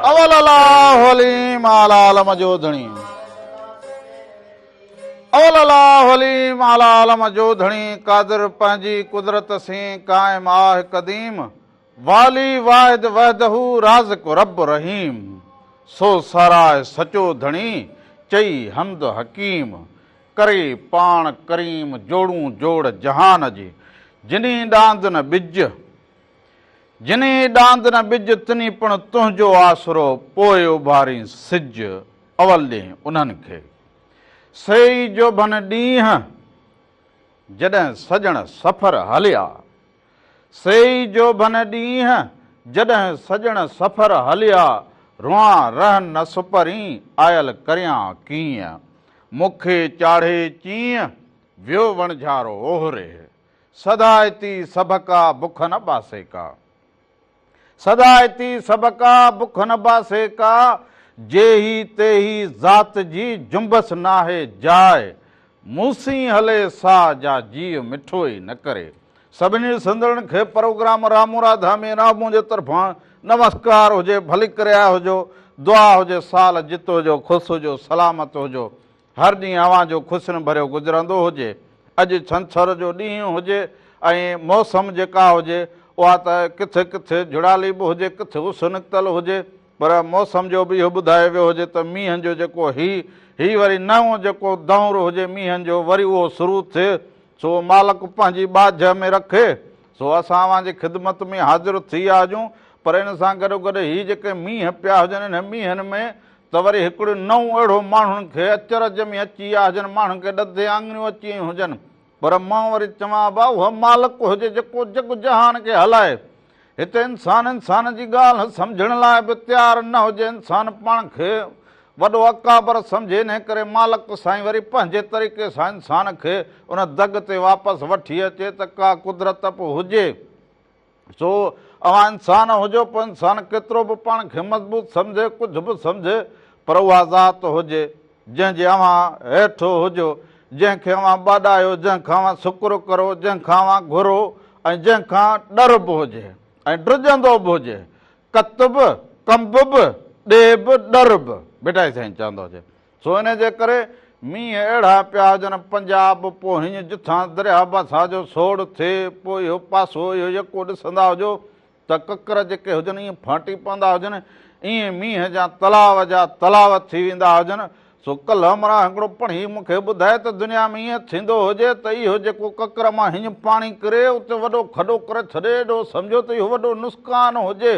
اول الله عليم اعليٰ عالم جو ڌڻي. اول الله عليم اعليٰ عالم جو ڌڻي قادر پنهنجي قدرت سين قائم آه قديم والي واحد وحده رازق رب رحيم سو ساراهه سچو ڌڻي چئي حمد حڪيم ڪري پاڻ ڪريم جوڙون جوڙ جهان جي جني ڏاند نه ٻج جني ڏاند نه ٻج تني پڻ تنهنجو آسرو پوء اڀارين سج اول ڏين انهن کي سي ئي جوڀن ڏينهن جڏهن سڄڻ سفر هليا سي ئي جوڀن ڏينهن جڏهن سڄڻ سفر هليا روئان رهن نه سپرين آيل ڪريان ڪيئن مون کي چاڙهي چيئن ويو وڻجهارو اوهري سدائتي سڀڪا بک نه باسي ڪا. سدائتي سڀڪا بک نه باسي ڪا، جيهي تيهي ذات جي جنبس ناهي جاء، مون سين هلي سا جا جيء مٺو ئي نه ڪري. سڀني ڏسندڙن کي پروگرام رامو راڌا ۾ رامو جي طرفان نمسڪار هجي ڀلي ڪري آيا هجو دعا هجي سال جت هجو خوش هجو سلامت هجو هر ڏينهن اوهان جو خوشين ڀريو گذرندو هجي. اڄ ڇنڇر جو ڏينهن هجي ۽ موسم جيڪا هجي اها ته ڪٿي ڪٿي جهڙالي به هجي ڪٿي اس نڪتل هجي پر موسم جو به اهو ٻڌايو ويو هجي ته مينهن جو جيڪو هي هي وري نئون جيڪو دور هجي مينهن جو وري اهو شروع ٿئي سو مالڪ پنهنجي ٻاجهه ۾ رکي سو اسان اوهان جي خدمت ۾ حاضر ٿي ويا هجون پر ان سان گڏوگڏ هي جيڪي مينهن پيا هجن انهن مينهن ۾ ته وري هڪڙو نئون اهڙو ماڻهن کي اچرج ۾ اچي ويا هجن، ماڻهن کي ڏڌي آڱريون اچي ويون هجن، پر مان وري چوان ابا اهو مالڪ هجي جيڪو جڳ جهان کي هلائي. هتي انسان انسان جي ڳالهه سمجهڻ لاء به تيار نه هجي، انسان پاڻ کي وڏو اڪابر سمجهي، انهي ڪري مالڪ سائين وري پنهنجي طريقي سان انسان کي ان دڳ تي واپس وٺي اچي ته ڪا قدرت به هجي. سو اوهان انسان هجو، پوء انسان ڪيترو به پاڻ کي مضبوط سمجهي، ڪجهه به سمجهي، پر اها ذات هجي، جنهن جي اوهان هيٺ هجو، جنهن کي اوهان ٻاڏايو، جنهن کان اوهان شڪر ڪرو، جنهن کان اوهان گهرو ۽ جنهن کان ڏر به هجي ۽ ڊڄندو به هجي، ڪت به، ڪنب به، ڏي به، ڏر به، ڀٽائي سائين چوندو هجي. سو انهي جي ڪري مينهن اهڙا پيا هجن پنجاب پوء هينئن جتان درياهه باسا جو سوڙ ٿئي پوء اهو پاسو اهو يڪو ڏسندا هجو ته ڪڪر جيڪي هجن ائين ڦاٽي پوندا هجن ائين مينهن جا تلاو جا تلاو ٿي ويندا هجن سو ڪلهه همراهه هڪڙو پڙهي مون کي ٻڌائي ته دنيا ۾ ائين ٿيندو هجي ته اهو جيڪو ڪڪر مان هينئن پاڻي ڪري اتي وڏو کڏو ڪري ڇڏي ايڏو سمجهو ته اهو وڏو نسقان هجي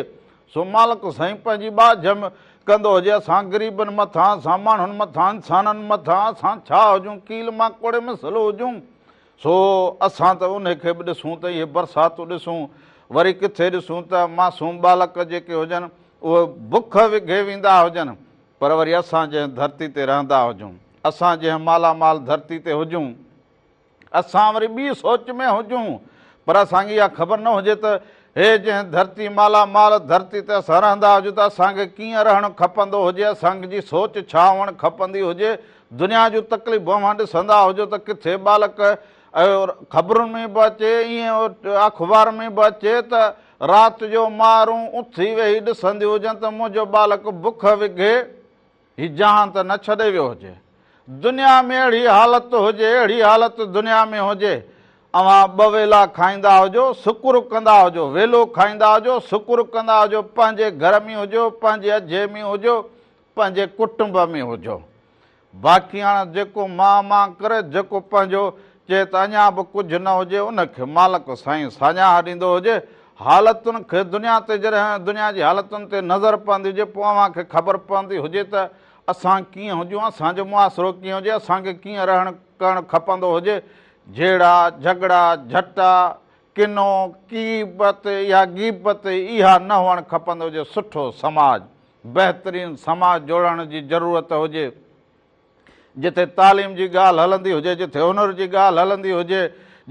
سو مالڪ سائين پنهنجي ٻاجهه ۾ ڪندو هجي اسان غريبن مٿان، اسان ماڻهن مٿان، انسانن مٿان، اسان ڇا هجون، ڪيل ماڪوڙي مثل هجون. سو اسان ته انهي کي به ڏسون ته اهي برساتون ڏسون، وري ڪٿي ڏسون ته معصوم ٻالڪ جيڪي هجن اهي بک وگهي ويندا هجن، پر وري اسان جنهن ڌرتي تي رهندا هجون، اسان جنهن مالا مال ڌرتي تي هجون، اسان وري ٻي سوچ ۾ هجون پر اسان کي اها خبر نه هجي ته هي جنهن ڌرتي مالا مال ڌرتي تي اسان رهندا هجون ته اسان کي ڪيئن رهڻ کپندو هجي اسان جي سوچ ڇا هئڻ کپندي هجي دنيا جون تڪليفون اوهان ڏسندا هجو ته ڪٿي ٻالڪ خبرن ۾ به اچي ائين اخبار ۾ به اچي ته رات جو مارون اٿي ويهي ڏسنديون هجن ته منهنجو ٻالڪ بک وگهي هي جهان ته نه ڇڏي ويو هجي. دنيا ۾ اهڙي حالت هجي، اهڙي حالت دنيا ۾ هجي. اوهان ٻه ويلا کائيندا هجو، شڪر ڪندا هجو، ويلو کائيندا هجو، شڪر ڪندا هجو، پنهنجي گهر ۾ هجو، پنهنجي اجهي ۾ هجو، پنهنجي ڪٽنب ۾ هجو. باقي هاڻ جيڪو مان مان ڪري، جيڪو پنهنجو چئي ته اڃا به ڪجهه نه هجي، ان کي مالڪ سائين ساڃاهه ڏيندو هجي. حالتن کي دنيا تي جڏهن دنيا جي حالتن تي نظر پوندي هجي پوء اوهان کي خبر پوندي هجي ته اسان ڪيئن هجون، اسان جو معاشرو ڪيئن هجي، اسان کي ڪيئن رهڻ ڪرڻ کپندو هجي. جهيڙا، جهڳڙا، جهٽا، ڪنو، ڪيبت اها غيبت اها نه هئڻ کپندو هجي. سٺو سماج، بهترين سماج جوڙڻ جي ضرورت هجي. جتي تعليم جي ڳالهه هلندي هجي، جتي هنر جي ڳالهه هلندي هجي،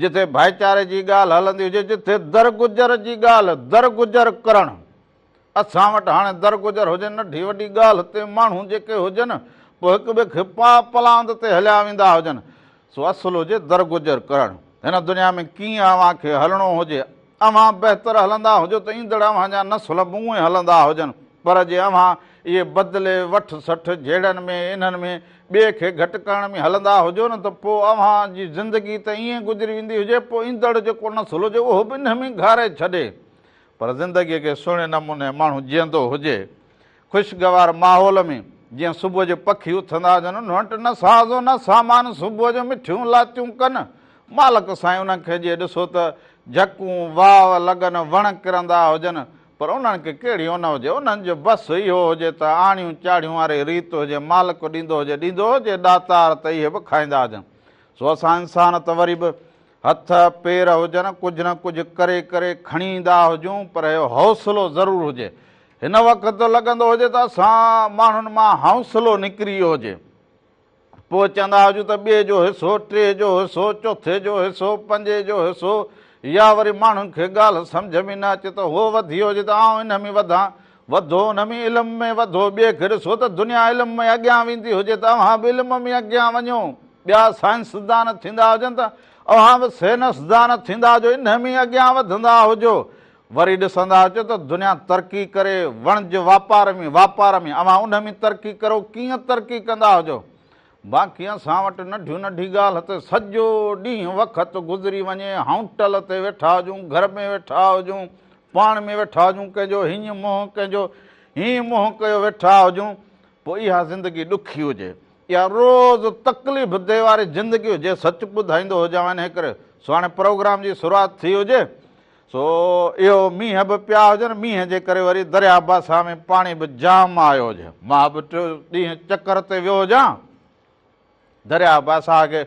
جتي ڀائيچاري جي ڳالهه هلندي هجي، جتي درگذر جي ڳالهه، درگذر ڪرڻ. اسان وٽ هاڻي درگذر هجي ننڍي وڏي ڳالهه تي ماڻهو جيڪي هجن پوء هڪ ٻئي کي پاء پلاند تي هليا ويندا هجن. سو اصل هجي درگذر ڪرڻ. هن دنيا ۾ ڪيئن اوهان کي هلڻو هجي. اوهان بهتر هلندا هجو ته ايندڙ اوهان جا نسل به اونئين هلندا هجن پر جي اوهان اهي بدلي وٺ 60 جهيڙن ۾ انهن ۾ ٻئي کي گهٽ ڪرڻ ۾ هلندا هجو نه ته پوء اوهان جي زندگي ته ائين گذري ويندي هجي، پوء ايندڙ جيڪو نسل هجي اهو به انهن ۾ گهاري ڇڏي. پر زندگيء کي سهڻي نموني ماڻهو جيئندو هجي، خوشگوار ماحول ۾، جيئن صبح جو پکي اٿندا هجن، انهن وٽ نه سازو نه سامان، صبح جو مٺيون لاتيون ڪن. مالڪ سائين انهن کي جي ڏسو ته جهڪون واء لڳن، وڻ ڪرندا هجن، پر انهن کي ڪهڙي اون هجي، انهن جو بس اهو هجي ته آڻيون چاڙهيون واري ريت هجي، مالڪ ڏيندو هجي، ڏيندو هجي، ڏاتار ته اهي به کائيندا هجن. سو اسان انسان ته وري به هٿ پير هجن، ڪجهه نه ڪجهه ڪري ڪري کڻي ايندا هجون، پر اهو حوصلو ضرور هجي. هن وقت لڳندو هجي ته اسان ماڻهن مان حوصلو نڪري ويو هجي. پوء چوندا هجون ته ٻئي جو حصو، ٽئين جو حصو، چوٿين جو حصو، پنجين جو حصو، يا وري ماڻهن کي ڳالهه سمجهه ۾ نه اچي ته هو وڌي ويو هجي ته آئون ان ۾ وڌان، وڌو ان ۾ علم ۾ وڌو، ٻئي کي ڏسو ته دنيا علم ۾ اڳيان ويندي هجي ته اوهان به علم ۾ اڳيان وڃو، ٻيا سائنسدان ٿيندا هجن ته اوهان به سينسدان ٿيندا هجو، ان ۾ اڳيان وڌندا هجو. وري ڏسندا اچو ته دنيا ترقي ڪري وڻج واپار ۾ واپار ۾ اوهان ان ۾ ترقي ڪرو ڪيئن ترقي ڪندا هجو. باقي اسان وٽ ننڍيون ننڍي ڳالهه تي سڄو ڏينهن وقت گذري وڃي، هائونٽل تي ويٺا هجون، گهر ۾ ويٺا هجون، پاڻ ۾ ويٺا هجون، ڪنهن جو هيئن منهن ڪنهن جو هيئن منهن ڪيو ويٺا هجون، پوء اها زندگي ڏکي هجي، اها روز تڪليف ده واري زندگي هجي. سچ ٻڌائيندو هجان انهيء ڪري سو هاڻي پروگرام جي شروعات ٿي هجي، سو اهو مينهن به پيا هجن، مينهن جي ڪري وري درياء باسا ۾ پاڻي به جام آيو هجي. مان به ٽيون ڏينهن چڪر تي ويو هجان، درياء باسا کي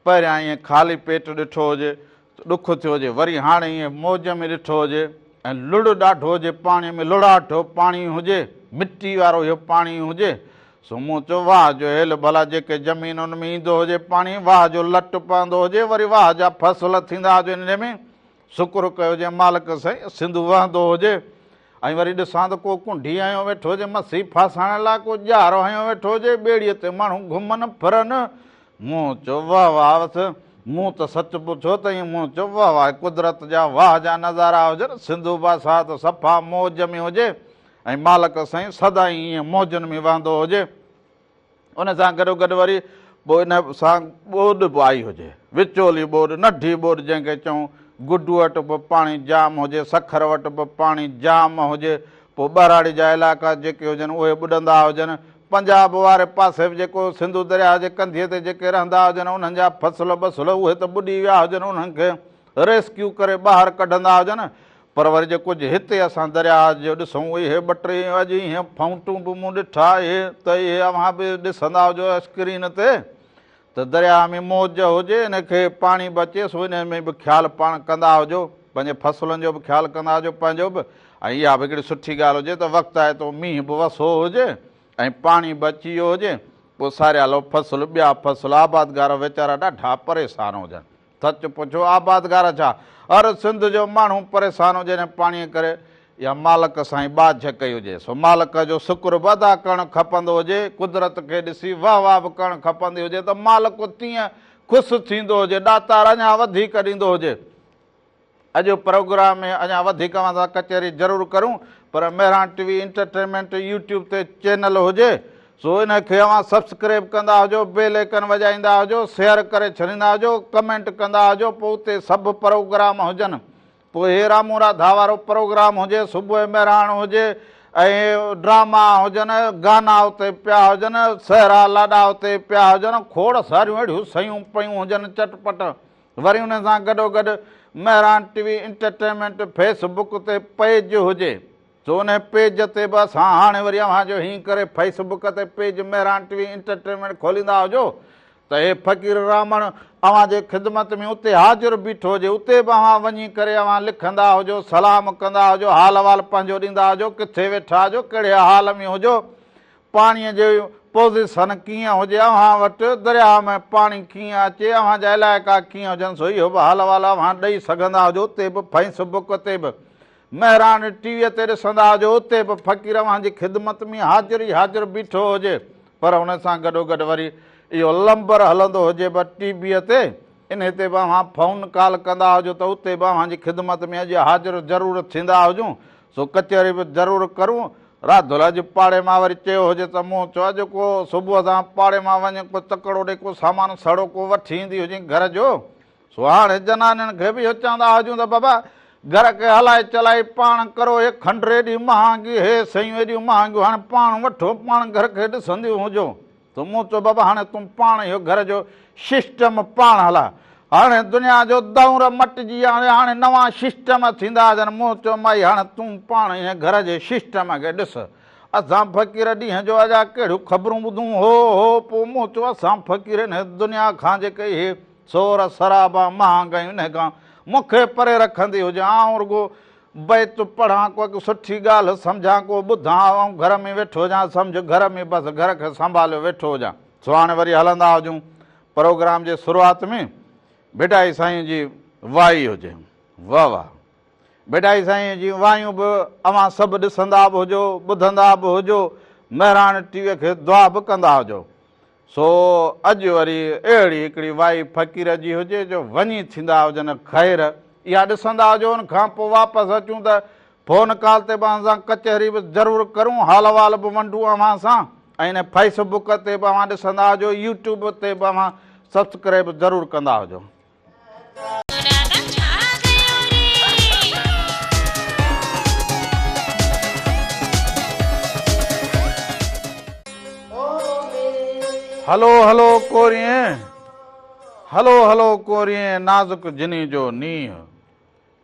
پهريان ائين خالي پيٽ ڏٺو هجي ته ڏک ٿيو هجي، وري هاڻي ائين موج ۾ ڏٺو هجي ۽ لڙ ڏاڍو هجي، پاڻي ۾ لڙاٺو پاڻي هجي، مٽي وارو اهو پاڻي هجي. سو مون چيو واهه جو هيل ڀلا جيڪي زمين ان ۾ ايندو هجي پاڻي، واهه جو لٽ پوندو هجي، وري واهه جا فصل ٿيندا هجن ان ۾. شڪر ڪيو جي مالڪ سائين سنڌو وهندو هجي ۽ وري ڏسان ته ڪو ڪنڍي هنيو ويٺو هجي، مسي ڦاسائڻ لاء ڪو ڄار هنيو ويٺو هجي، ٻيڙيء تي ماڻهو گهمن ڦرن. مون چيو واهه واهه بس مون ته سچ پڇو ته ائين مون چيو واهه واهه قدرت جا واهه جا نظارا هجن، سنڌو بادشاهه ته صفا موج ۾ هجي ۽ مالڪ سائين سدائين ائين موجن ۾ وهندو هجي. ان سان گڏوگڏ وري پوء ان سان ٻوڏ به آئي هجي، وچولي ٻوڏ، ننڍي ٻوڏ جنهن کي چئون، گڊو وٽ به پاڻي جام هجي، سکر وٽ به پاڻي جام هجي، پوء ٻهراڙي جا علائقا جيڪي هجن اهي ٻڏندا هجن، پنجاب واري پاسي به جيڪو سنڌو درياهه جي ڪنڌيء تي جيڪي رهندا هجن انهن جا فصل ٻسل اهي ته ٻڏي ويا هجن انهن کي ريسڪيو ڪري ٻاهر ڪڍندا هجن، پر وري جي ڪجهه هتي اسان درياهه جو ڏسون اهي ٻه ٽي اڄ اهي فائونٽون به مون ڏٺا اهي ته اهي اوهان به ڏسندا هجو اسڪرين تي ته درياهه ۾ موج هجي ان کي پاڻي به اچي سو ان ۾ به خيال پاڻ ڪندا هجو پنهنجي فصلن جو به خيال ڪندا هجو پنهنجو به ۽ اها به هڪڙي سٺي ڳالهه هجي ته وقت آهي ته مينهن به وسو هجي ۽ پاڻي به اچي ويو هجي پوء ساريالو فصل ٻيا فصل آبادگار ويچارا ڏاڍا پريشان هجن. سچ پڇو آبادگار ڇا هر سنڌ جو ماڻهو پريشان هجي هن پاڻيء ڪري يا مالڪ سائين ٻاجهه ڪئي هجي سو مالڪ جو شڪر به ادا ڪرڻ کپندو هجي قدرت کي ڏسي واهه واهه به ڪرڻ کپندي هجي ته مالڪ تيئن خوش ٿيندو هجي ڏاتار اڃا وڌيڪ ڏيندو هجي. اڄ پروگرام ۾ اڃا وڌيڪ اوهان سان ڪچهري ضرور ڪريون پر Mehran T V entertainment YouTube تي چينل هجي سو ان کي اوهان سبسڪريب ڪندا هجو بيل ايڪن وڄائيندا هجو شيئر ڪري ڇڏيندا هجو ڪمينٽ ڪندا هجو پوء اتي سڀ پروگرام هجن پوء هي رامون راڌا وارو پروگرام هجي صبح مهراڻ هجي ۽ ڊراما هجن گانا اتي پيا هجن سهرا لاڏا اتي پيا هجن کوڙ ساريون اهڙيون شيون پيون هجن چٽ پٽ وري ان سان گڏوگڏ Mehran T V entertainment Facebook تي پيج هجي سو ان پيج تي به اسان هاڻي وري اوهان جو هين ڪري فيس بڪ تي page Mehran T V entertainment کوليندا هجو ته هي فقير رامڻ اوهان جي خدمت ۾ اتي حاضر بيٺو هجي اتي به اوهان وڃي ڪري اوهان لکندا هجو سلام ڪندا هجو حال احوال پنهنجو ڏيندا هجو ڪٿي ويٺا هجو ڪهڙي حال ۾ هجو پاڻيء جي پوزيشن ڪيئن هجي اوهان وٽ، درياهه ۾ پاڻي ڪيئن اچي، اوهان جا علائقا ڪيئن هجن سو اهو به حال احوال اوهان ڏئي سگهندا هجو اتي به فيس بڪ تي به مهراڻ ٽي ويء تي ڏسندا هجو اتي به فقير اوهان جي خدمت ۾ حاضر ئي حاضر بيٺو هجي پر ان سان گڏوگڏ وري اهو لمبر هلندو هجي به ٽي ويء تي انهي تي به اوهان فون ڪال ڪندا هجو ته اتي به اوهان جي خدمت ۾ اڄ حاضر ضرور ٿيندا هجون سو ڪچهري به ضرور ڪرون. راڌل اڄ پاڙي مان وري چيو هجي ته مون چيو اڄ ڪو صبح سان پاڙي مان وڃ ڪو تڪڙو ڏي ڪو سامان سڙو ڪو وٺي ايندي هجين گهر جو. سو هاڻي جنانين کي به اهو چوندا هجون ته بابا گهر کي هلائي چلائي پاڻ ڪرو، هي کنڊ ايڏي مهانگي، هي شيون ايڏيون مهانگيون، هاڻي پاڻ وٺو، پاڻ گهر کي ڏسنديون هجو. ته مون چيو بابا هاڻي تون پاڻ اهو گهر جو سسٽم پاڻ هلاء. هاڻي دنيا جو دور مٽجي ويو آهي، هاڻي نوان سسٽم ٿيندا هجن. مون چيو مائي هاڻي تون پاڻ انهي گهر جي سسٽم کي ڏس. اسان فقير ڏينهن جو اجا ڪهڙيون خبرون ٻڌون. هو هو پوء مون چيو اسان فقير انهي دنيا کان جيڪي اهي سور سرابا مهانگايون انهي کان مون کي پري رکندي هجي. آئون رڳو بيت پڙهان، ڪو هڪ سٺي ڳالهه سمجهان، ڪو ٻڌان، آئون گهر ۾ ويٺو هجان، سمجهه گهر ۾ بس گهر کي سنڀاليو ويٺو هجان. سو هاڻي وري هلندا هجون پروگرام جي شروعات ۾ ڀٽائي سائين جي وائي هجي. واه واه ڀٽائي سائين جون وايون به اوهان سڀ ڏسندا به هجو، ٻڌندا به هجو، مهراڻ ٽي وي کي دعا به ڪندا هجو. سو اڄ وري اهڙي هڪڙي وائي فقير جي هجي جو وڃي ٿيندا هجن خير اها ڏسندا هجو ان کان پوء واپس اچون ته فون ڪال تي به اوهان سان ڪچهري به ضرور ڪرون حال احوال به ونڊون اوهان سان ۽ ان فيس بڪ تي به اوهان ڏسندا هجو يوٽيوب تي به اوهان سبسڪرائب ضرور ڪندا هجو. هلو هلو ڪورين هلو هلو ڪورين نازڪ جني جو نينهن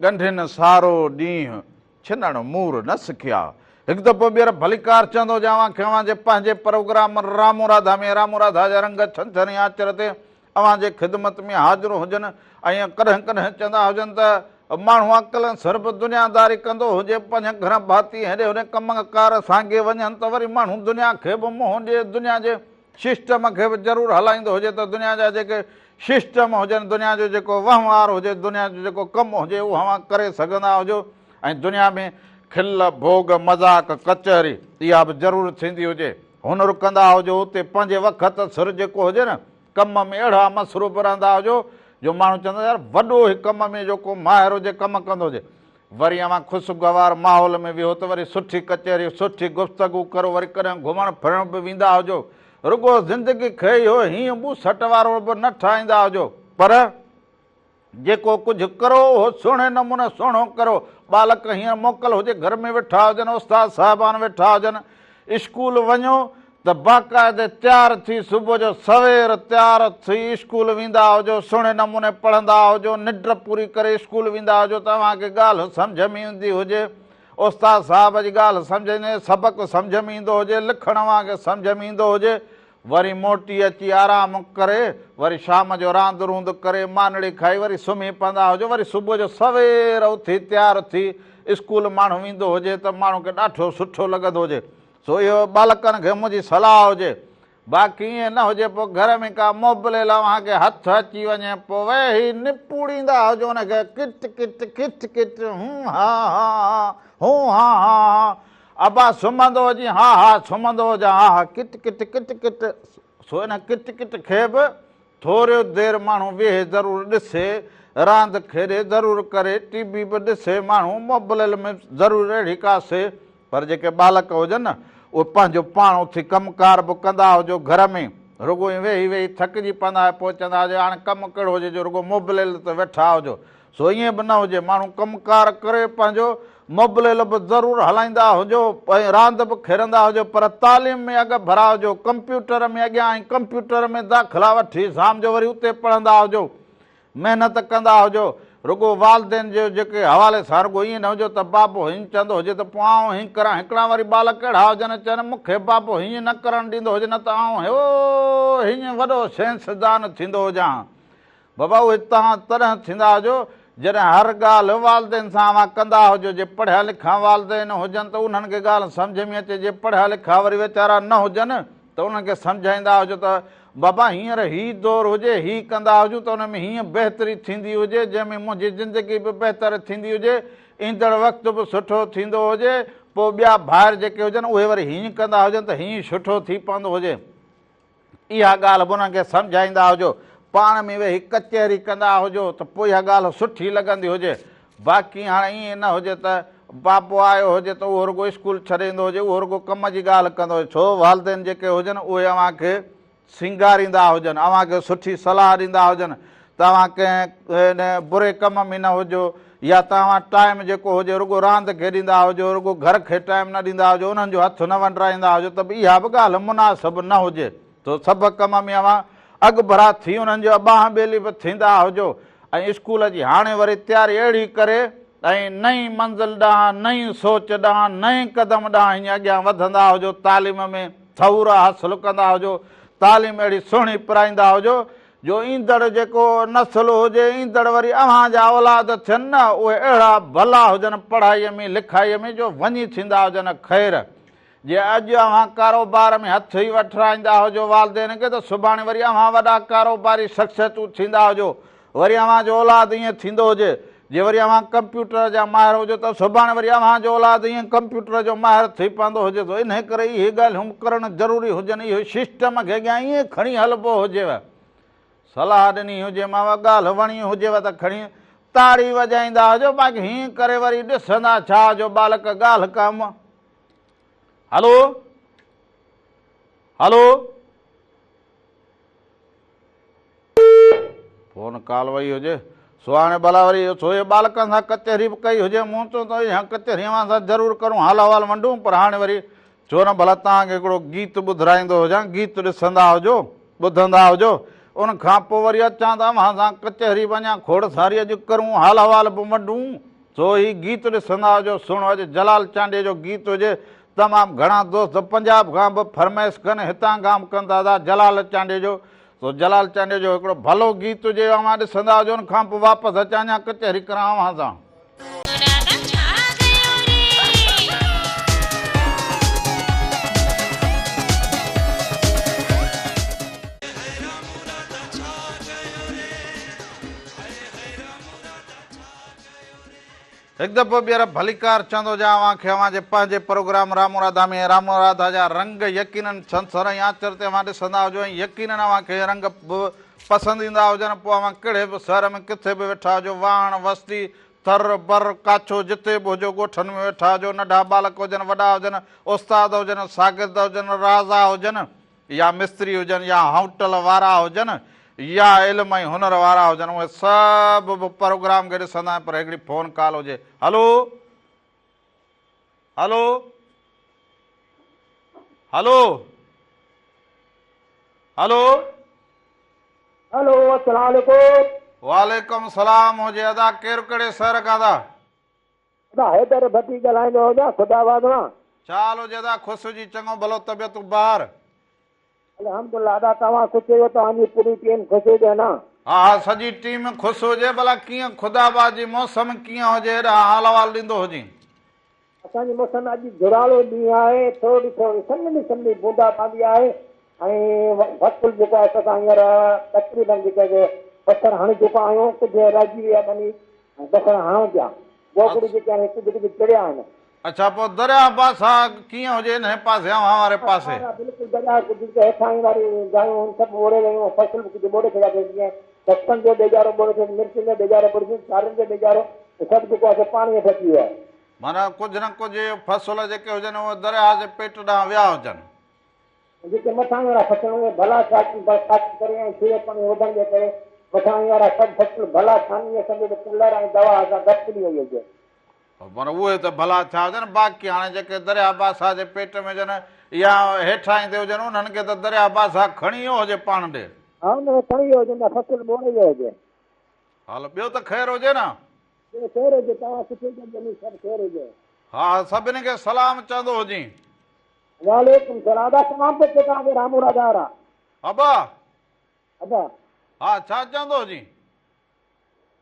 ڳنڍين سارو ڏينهن ڇنڻ مور نه سکيا. هڪ دفعو ٻيهر ڀليڪار چوندو هجان اوهان کي اوهان جي پنهنجي پروگرام رامو راڌا ۾ رامو راڌا جا رنگ ڇنڇر ۽ آچر تي اوهان جي خدمت ۾ حاضر هجن ۽ ڪڏهن ڪڏهن چوندا هجن ته ماڻهو عقل ۽ سر به دنياداري ڪندو هجي پنهنجي گهر ڀاتي هيڏي هوڏي ڪم ڪار سانگي وڃن ته وري ماڻهو دنيا کي به منهن ڏئي دنيا جي سسٽم کي به ضرور هلائيندو هجي ته دنيا جا جيڪي سسٽم هجن دنيا جو جيڪو وهنوار هجي دنيا جو جيڪو ڪم هجي اهو اوهان ڪري سگهندا هجو ۽ دنيا ۾ کل ڀوڳ مذاق ڪچهري اها به ضرور ٿيندي هجي هنر ڪندا هجو اتي پنهنجي وقت سر جيڪو هجي نه ڪم ۾ اهڙا مصروف رهندا هجو جو ماڻهو چوندا يار وڏو هي ڪم ۾ جو ڪو ماهر هجي ڪم ڪندو هجي وري اوهان خوشگوار ماحول ۾ ويهو ته وري سٺي ڪچهري سٺي گفتگو ڪرو وري ڪڏهن گهمڻ ڦرڻ به ويندا هجو رڳو زندگي کي اهو هينئن ٻوسٽ وارو به نه ٺاهيندا هجو پر جيڪو ڪجهه ڪرو اهو سهڻي نموني سهڻو ڪرو. ٻالڪ هينئر موڪل هجي گهر ۾ ويٺا هجن، استاد صاحبان ويٺا هجن، اسڪول وڃو ته باقاعدي تيار ٿي صبح جو سوير تيار ٿي اسڪول ويندا هجو، سهڻي نموني پڙهندا هجو، ننڊ پوري ڪري اسڪول ويندا هجو ته اوهان کي ڳالهه سمجهه ۾ ايندي هجي، استاد صاحب جي ڳالهه سمجهه ايندي هجي، سبق سمجهه ۾ ايندو هجي، لکڻ اوهان کي سمجهه ۾ ايندو هجي، وري موٽي اچي آرام ڪري، وري شام جو راند روند ڪري، مانڙي کائي وري سمهي پوندا هجو، وري صبح جو سوير اٿي تيار ٿي اسڪول ماڻهو ويندو هجي ته ماڻهو کي ڏاڍو سٺو لڳندو هجي. سو اهو ٻالڪن کي منهنجي صلاح هجي. باقي ائين نه هجي پوء گهر ۾ ڪا موبليل اوهان کي هٿ اچي وڃي پوء ويهي نپوڙيندا هجو ان کي ڪٽ ڪٽ ڪٽ ڪٽ هون ها ها ها هون ها ها ها ابا سمهندو هجين ها ها سمهندو هجان ها ها ڪٽ ڪٽ ڪٽ ڪٽ سو ان ڪٽ ڪٽ کي به ٿوريو دير ماڻهو ويهي ضرور ڏسي راند کيڏي ضرور ڪري ٽي وي به ڏسي ماڻهو موبليل ۾ ضرور اهڙي ڪا سي پر جيڪي ٻالڪ هجن نه اهي پنهنجو پاڻ اٿي ڪم ڪار به ڪندا هجو گهر ۾ رڳو ائين ويهي ويهي ٿڪجي پوندا آهيو پوء چوندا هجو هاڻي ڪم ڪهڙو هجي جو رڳو موبليل تي ويٺا هجو سو ائين به نه هجي، ماڻهو ڪم ڪار ڪري پنهنجو موبليل به ضرور هلائيندا هجو ۽ راند به کيڏندا هجو پر تعليم ۾ اڳ ڀرا هجو، ڪمپيوٽر ۾ اڳيان ۽ ڪمپيوٽر ۾ داخلا وٺي شام جو وري اتي پڙهندا هجو، محنت ڪندا هجو، رڳو والدين جي جيڪي حوالي سان رڳو ائين نه هجو ته بابو هيئن چوندو هجي ته پوء آئون هيئن ڪران، هڪڙا وري ٻالڪ اهڙا هجن چون مون کي بابو هيئن نه ڪرڻ ڏيندو هجي نه ته آئون هيو هيئن وڏو سائنسدان ٿيندو هجان. بابا اهي توهان تڏهن ٿيندا هجو جڏهن هر ڳالهه والدين سان اوهان ڪندا هجو جي پڙهيا لکيا والدين هجن ته انهن کي ڳالهه سمجهه ۾ اچي جي پڙهيا لکيا وري ويچارا نه هجن ته انهن کي سمجهائيندا هجو ته بابا هينئر هي دور هجي هي ڪندا هجون ته ان ۾ هيئن بهتري ٿيندي هجي جنهن ۾ منهنجي زندگي به بهتر ٿيندي هجي ايندڙ وقت به سٺو ٿيندو هجي پوء ٻيا ڀائر جيڪي هجن اهي وري هيئن ڪندا هجن ته هيئن سٺو ٿي پوندو هجي. اها ڳالهه به انهن کي سمجهائيندا هجو، پاڻ ۾ ويهي ڪچهري ڪندا هجو ته پوء اها ڳالهه سٺي لڳندي هجي. باقي هاڻي ائين نه هجي ته بابو آيو هجي ته اهو رڳو اسڪول ڇڏي ايندو هجي، اهو رڳو ڪم جي ڳالهه ڪندو هجي، ڇو والدين جيڪي هجن اهي اوهان کي سينگاريندا هجن، اوهان کي سٺي صلاح ڏيندا هجن ته اوهان ڪنهن بري ڪم ۾ نه هجو يا ته اوهان ٽائيم جيڪو هجي رڳو راند کي ڏيندا هجو، رڳو گهر کي ٽائيم نه ڏيندا هجو، انهن جو هٿ نه ونڊرائيندا هجو ته به اها به ڳالهه مناسب نه هجي. ته سڀ ڪم ۾ اوهان اڳڀرا ٿي انهن جو ٻانهن ٻيلي به ٿيندا هجو ۽ اسڪول جي هاڻي وري تياري اهڙي ڪري ۽ نئين منزل ڏانهن، نئين سوچ ڏانهن، نئين قدم ڏانهن هيئن اڳيان وڌندا هجو، تعليم ۾ ٿور حاصل ڪندا هجو، تعليم اهڙي سهڻي پرائيندا هجو جو ايندڙ جيڪو نسل هجي، ايندڙ وري اوهان جا اولاد ٿين نه، اهي اهڙا ڀلا هجن پڙهائيء ۾ لکائيء ۾ جو وڃي ٿيندا هجن خير. جي اڄ اوهان ڪاروبار ۾ هٿ ئي وٺرائيندا هجو والدين کي ته سڀاڻي وري اوهان وڏا ڪاروباري شخصيتون ٿيندا هجو، وري اوهان جو اولاد ائين ٿيندو هجي. جي وري اوهان ڪمپيوٽر جا ماهر هجو ته سڀاڻي وري اوهان جو اولاد ائين ڪمپيوٽر جو ماهر ٿي پوندو هجي ٿو. انهي ڪري اهي ڳالهيون به ڪرڻ ضروري هجن. اهو سسٽم کي اڳيان ائين کڻي هلبو هجيو. صلاح ڏني هجيمانو، ڳالهه وڻي هجيو ته کڻي تاڙي وڄائيندا هجو، باقي هيئن ڪري وري ڏسندا ڇا هجو ٻالڪ ڳالهه ڪم. هلو هلو فون ڪال وئي هجي سو هاڻي ڀلا وري سو اهي ٻالڪن سان ڪچهري به ڪئي هجي مون چيو ته اها ڪچهري اوهان سان ضرور ڪرون حال احوال ونڊون پر هاڻي وري ڇو نه ڀلا توهان کي هڪڙو گيت ٻڌرائيندو هجان گيت ڏسندا هجو ٻڌندا هجو ان کان پوء وري اچان ته اوهان سان ڪچهري به اڃا کوڙ ساري اڄ ڪرون حال احوال به ونڊون سو هي گيت ڏسندا هجو سهڻو اڄ جلال چانڊيي جو گيت هجي تمام گهڻا دوست پنجاب کان به فرمائش ڪن هتان کان به ڪن ٿا ادا جلال چانڊيي جو سو جلال چانڊيي جو هڪڙو ڀلو گيت هجي اوهان ڏسندا هجو ان کان پوء واپس اچان اڃا ڪچهري ڪران اوهان سان. هڪ دفعو ٻيهر ڀليڪار چوندو هجان اوهان کي اوهان جي پنهنجي پروگرام رامو راڌا ۾ رامو راڌا جا رنگ يقينن ڇنڇر ۽ آچر تي اوهان ڏسندا هجو ۽ يقينن اوهان کي رنگ به پسند ايندا هجن پوء اوهان ڪهڙي به شهر ۾ ڪٿي به ويٺا هجو واهڻ وستي ٿر بر ڪاڇو جتي به هجو ڳوٺن ۾ ويٺا هجو ننڍا ٻالڪ هجن وڏا هجن استاد هجن شاگرد هجن رازا هجن يا مستري هجن يا هوٽل وارا هجن يا علم ۽ هنر وارا هجن اهي سڀ به پروگرام کي ڏسندا آهن پر هڪڙي فون ڪال هجي هلو هلو هلو هلو هلو السلام عليڪم. وعليڪم السلام هجي ادا ڪير ڪهڙي شهر کان ادا. ادا حيدر ڀٽي ڳالهائيندو هجان خدا آباد مان. ڇا حال هجي ادا خوش هجي چڱو ڀلو طبيعتون بهار. الحمدالله ادا توهان خوش هجو توهان جي پوري ٽيم خوش هجي نه. ها ها سڄي ٽيم خوش هجي ڀلا ڪيئن خدا آباد جي موسم ڪيئن هجي هيڏانهن حال احوال ڏيندو هجين. اسان جي موسم اڄ جهڙالو ڏينهن آهي ٿوري ٿوري سنهڙي سنهڙي بوندا باندي آهي ۽ فصل جيڪو آهي سو اسان هينئر تقريبن جيڪو آهي بصر هڻي چڪا آهيون ڪجهه رهجي وئي آهي ٻني ۽ بصر هڻون پيا گوگڙو جيڪي آهن ڪجهه ڪجهه ٽڙيا آهن. اڇا پوء درياهه پاسا ڪيئن هجي انهي پاسي اوهان واري پاسي. ها بلڪل درياهه ڪجهه جيڪي هيٺاهين واري جايون هن سڀ ٻوڙي ويون فصل به ڪجهه ٻوڙي ڇڏيا اٿس جيئن بصرن جو ٻيجارو ٻوڙي ڇڏيو مرچن جو ٻيجارو ٻوڙي ڇڏيو سارين جو ٻيجارو سڀ جيڪو آهي سو پاڻي هيٺ اچي ويو آهي. معنيٰ ڪجهه نه ڪجهه فصل جيڪي هجن اهي درياهه جي پيٽ ڏانهن ويا هجن. جيڪي مٿاهين وارا فصل اهي ڀلا ڇا برسات جي ڪري ۽ سيء پاڻي وڌڻ جي ڪري مٿاهين وارا سڀ فصل ڀلا ڇاني ائين سمجهو ته ڪلر ۽ دوا سان گڏ پلي وئي هجي. پر اهي ته ڀلا ٿيا هجن باقي هاڻي جيڪي درياهه باسا جي پيٽ ۾ هجن يا هيٺاهين تي هجن انهن کي ته درياهه باسا کڻي ويو هجي پاڻ ڏي. ها انهن کي کڻي ويو هجي نه فصل ٻوڙي ويو هجي. هل ٻيو ته خير هجي نه. ٻيو خير هجي توهان سٺي جي سڀ خير هجي. ها ها سڀني کي سلام چوندو هجين. وعليڪم سلام ادا سلام پيو چئي توهان کي رامو راجا وارا. ابا. ادا. ها ڇا چوندو هجين.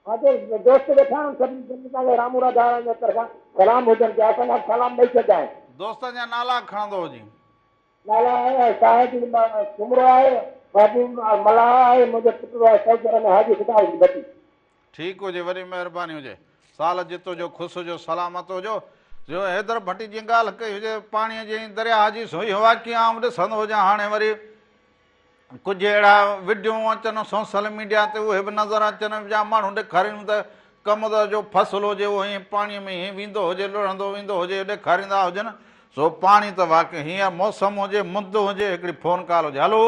ها جو دوست ويٺا آهن سڀني جن توهان کي رامو راجا وارن جي طرفان سلام هجن پيا اسان جا به سلام ڏئي ڇڏجانء. دوستن جا نالا کڻندو هجين. نالا آهي شاهد سومرو آهي محبوب ملاح آهي منهنجو پٽ آهي سعودي عرب ۾ حاجي خدا حسين ڀٽي. ٺيڪ هجي وڏي مهرباني هجي. سال جت هجو خوش هجو سلامت هجو. جو حيدر ڀٽي جيئن ڳالهه ڪئي هجي پاڻيء جي ۽ درياهه جي سو اهو واقعي آئون ڏسندو هجان هاڻي وري ڪجهه اهڙا وڊيو اچن سوسل ميڊيا تي اهي به نظر اچن جا ماڻهو ڏيکارين ته ڪمند جو فصل هجي اهو ائين پاڻيء ۾ ائين ويندو هجي لڙهندو ويندو هجي ڏيکاريندا هجن سو پاڻي ته واقعي هينئر موسم هجي مند هجي هڪڙي فون ڪال هجي هلو.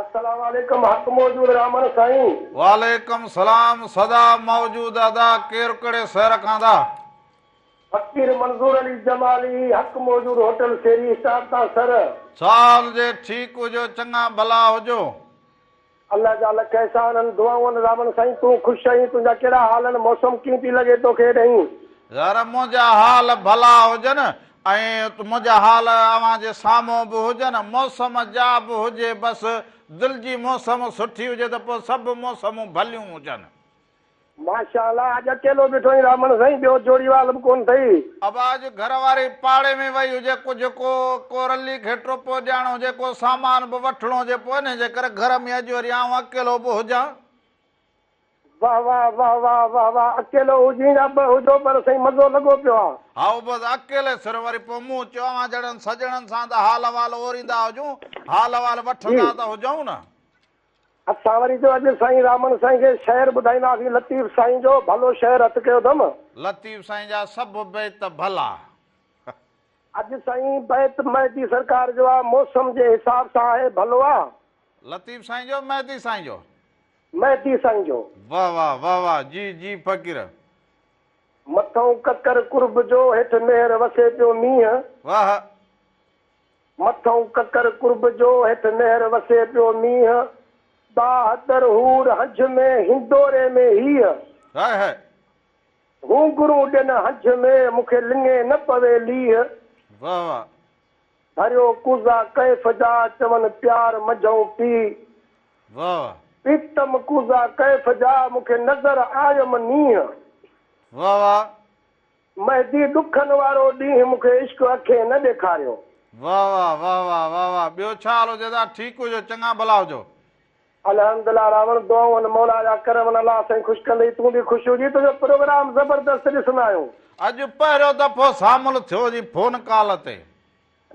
السلام عليڪم حق موجود رحمڻ سائين. وعليڪم سلام سدا موجود ادا ڪير ڪهڙي شهر کان ادا. فقير منظور علي جمالي حق موجود هوٽل سيري اسٽاپ تان سر. ڇا حال هجي ٺيڪ هجو چڱا ڀلا هجو. الله جا لک احسان آهن دعائون آهن رحمڻ سائين تون خوش آهين تنهنجا ڪهڙا حال آهن موسم ڪيئن پئي لڳي توکي هيڏهين. يار منهنجا حال ڀلا هجن ۽ منهنجا حال اوهان جي سامهون به هجن موسم جا به هجي بس دل جي موسم سٺي هجي ته پوء سڀ موسمون ڀليون هجن. ماشاء الله اڄ اڪيلو بيٺو آهين رحمڻ سائين ٻيو جوڙيوال به ڪونه اٿئي. ابا اڄ گهر واري پاڙي ۾ وئي هجي ڪجهه ڪو ڪو رلي کي ٽوپو ڏيڻو هجي ڪو سامان به وٺڻو هجي پوء انهي جي ڪري گهر ۾ اڄ وري آئون اڪيلو به هجان. واه واه واه واه واه واه اڪيلو هجين يا ٻه هجو پر سائين مزو لڳو پيو آ. هائو بس اڪيلي سر وري پوء مون چيو اوهان جهڙن سڄڻن سان ته حال احوال اوريندا هجون حال احوال وٺندا ته هجون نه. اسان وري جو اڄ سائين رامن سائين کي شعر ٻڌائينداسين لطيف سائين جو ڀلو شعر هٿ ڪيو اٿم. لطيف سائين جا سڀ بيت ڀلا. اڄ سائين بيت مهدي سرڪار جو آ موسم جي حساب سان آهي ڀلو آ. لطيف سائين جو مهدي سائين جو. مهدي سائين جو. واه واه واه واه جي جي فقير. مٿئون ڪڪر قرب جو هيٺ ميهر وسي پيو مينهن. واه. مٿئون ڪڪر قرب جو، هيٺ نهر وسي پيو مينهن. باهه در حور هنجهه ۾، هندوري ۾ هيهه. High high. هونگرون ڏين هنجهه ۾، مون کي لڱي نه پوي ليهه. واه واه. ڀريو ڪوزا ڪيف جا، چون پيار منجهئون پي. واه واه. پيتم ڪوزا ڪيف جا، مون کي نظر آيم نينهن. واه واه. مهدي ڏکن وارو ڏينهن مون کي عشق اکين نه ڏيکاريو. واه واه واه واه واه واه ٻيو ڇا حال هجي ادا ٺيڪ هجو چڱا ڀلا هجو. الحمدلله راوڻ دعائون آهن مولا جا ڪرم آهن الله سائين خوش ڪندئي تون به خوش هجين تنهنجو پروگرام زبردست ڏسندا آهيون. اڄ پهريون دفعو شامل ٿيو جي فون ڪال تي.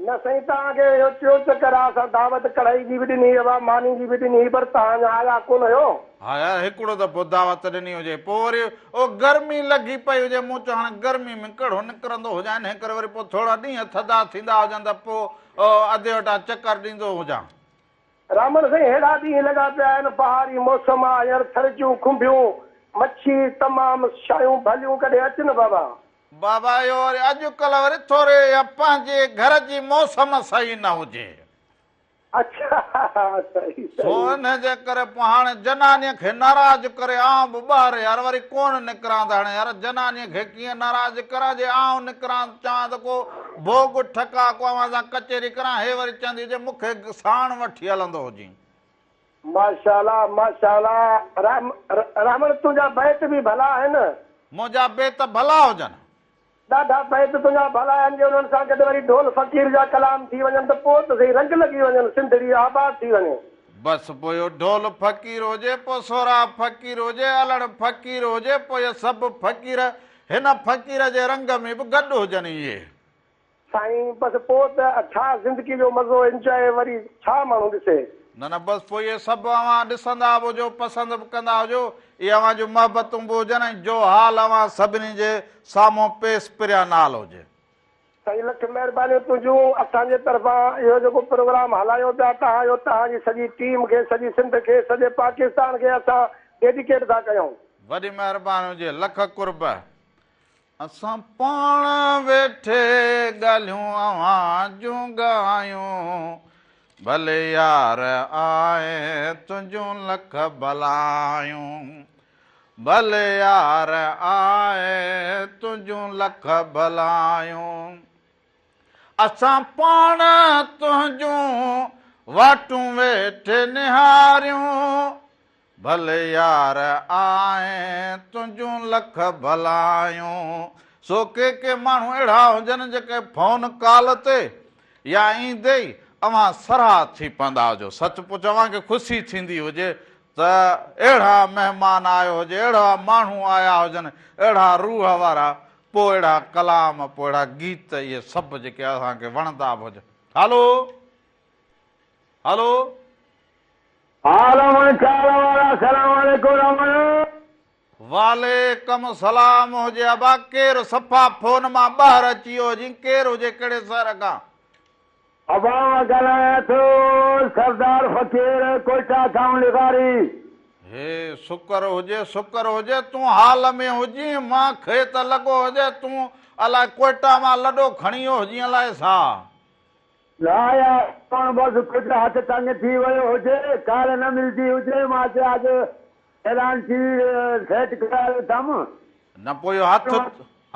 نه سائين توهان کي اهو ٽيون چڪر آ اسان دعوت ڪڙهائي جي به ڏني هئي وا ماني جي به ڏني هئي پر توهان اڃا آيا ڪونه هيو. ها يار هڪڙو دفعو دعوت ڏني هجي پوء وري او گرمي لڳي پئي هجي مون چيو هاڻي گرمي ۾ ڪهڙو نڪرندو هجان انهي ڪري وري پوء ٿورا ڏينهن ٿڌا ٿيندا هجن ته پوء ادي وٽان چڪر ڏيندو هجان. رامڻ سائين ههڙا ڏينهن لڳا پيا آهن بهاري موسم آ هينئر ٿر جون کنڀيون مڇي تمام شيون ڀليون ڪڏهن اچ نه بابا. بابا اهو وري اڄ ڪلهه وري ٿوري يا پنهنجي گهر جي موسم صحيح نه هجي. اڇا صحيح سو صحيح. انهي جي ڪري پوء هاڻي جنانيء کي ناراض ڪري آئون به ٻاهر يار وري ڪونه نڪران ته هاڻي يار جنانيء کي ڪيئن ناراض ڪران جي آئون نڪران چوان ته ڪو ڀوڳ ٺڪاء ڪو اوهان سان ڪچهري ڪران هي وري چوندي هجي مون کي ساڻ وٺي هلندو هجين. ماشاءالله ماشاءالله رحم رحمڻ تنهنجا بيت به ڀلا آهن. منهنجا بيت ڀلا هجن. ڏاڍا بيت تنهنجا ڀلا آهن جي انهن سان گڏ وري ڍول فقير جا ڪلام ٿي وڃن ته پوء ته سهي رنگ لڳي وڃن سنڌڙي آباد ٿي وڃي. بس پوء اهو ڍول فقير هجي پوء سهراب فقير هجي علڻ فقير هجي پوء اهي سڀ فقير هن فقير جي رنگ ۾ به گڏ هجن اهي. سائين بس پوء ته ڇا زندگي جو مزو انجواء وري ڇا ماڻهو ڏسي. نه نه بس پوء اهي سڀ اوهان ڏسندا به هجو پسند به ڪندا هجو اهي اوهان جون محبتون به هجن ۽ جو حال اوهان سڀني جي سامهون پيس پريان نال هجي. سائين لک مهربانيون تنهنجون اسان جي طرفان اهو جيڪو پروگرام هلايو پيا توهان اهو توهان جي سڄي ٽيم کي سڄي سنڌ کي سڄي پاڪستان کي اسان ڊيڊيڪيٽ ٿا ڪيون. وڏي مهرباني هجي لک قرب. اسان پاڻ ويٺي ڳالهيون اوهان جون ڳايون، ڀلي يار آء تنهنجون لک ڀلايون، ڀلي يار آء تنهنجون لک ڀلايون. اسان پاڻ تنهنجون واٽون ويٺي نهاريون، ڀلي يار آء تنهنجون لک ڀلايون. سو ڪي ڪي ماڻهو اهڙا هجن جيڪي فون ڪال تي يا ايندي ئي اوهان سرها ٿي پوندا هجو. سچ پچ اوهان کي خوشي ٿيندي هجي ته اهڙا مهمان آيو هجي، اهڙا ماڻهو آيا هجن، اهڙا روح وارا، پوء اهڙا ڪلام، پوء اهڙا گيت، اهي سڀ جيڪي اسان کي وڻندا به هجن. هلو! هلو! ها رمڻ ڇا حال احوال آ سلام عليڪم رمڻ. وعليڪم سلام هجي ابا ڪير صفا فون مان ٻاهر اچي ويو هجين ڪير هجي ڪهڙي شهر کان. ابا مان ڳالهايان ٿو سردار فقير ڪوئيٽا کان لغاري. هي شڪر هجي شڪر هجي تون حال ۾ هجين مان کي ته لڳو هجي تون الائي ڪوئيٽا مان لڏو کڻي ويو هجين الائي ڇا. نه يار پاڻ بس ڪجهه هٿ تنگ ٿي ويو هجي ڪال نه ملدي هجي مان چيو اڄ اعلان ٽي وي سيٽ ڪرايو اٿم. نه پوء اهو هٿ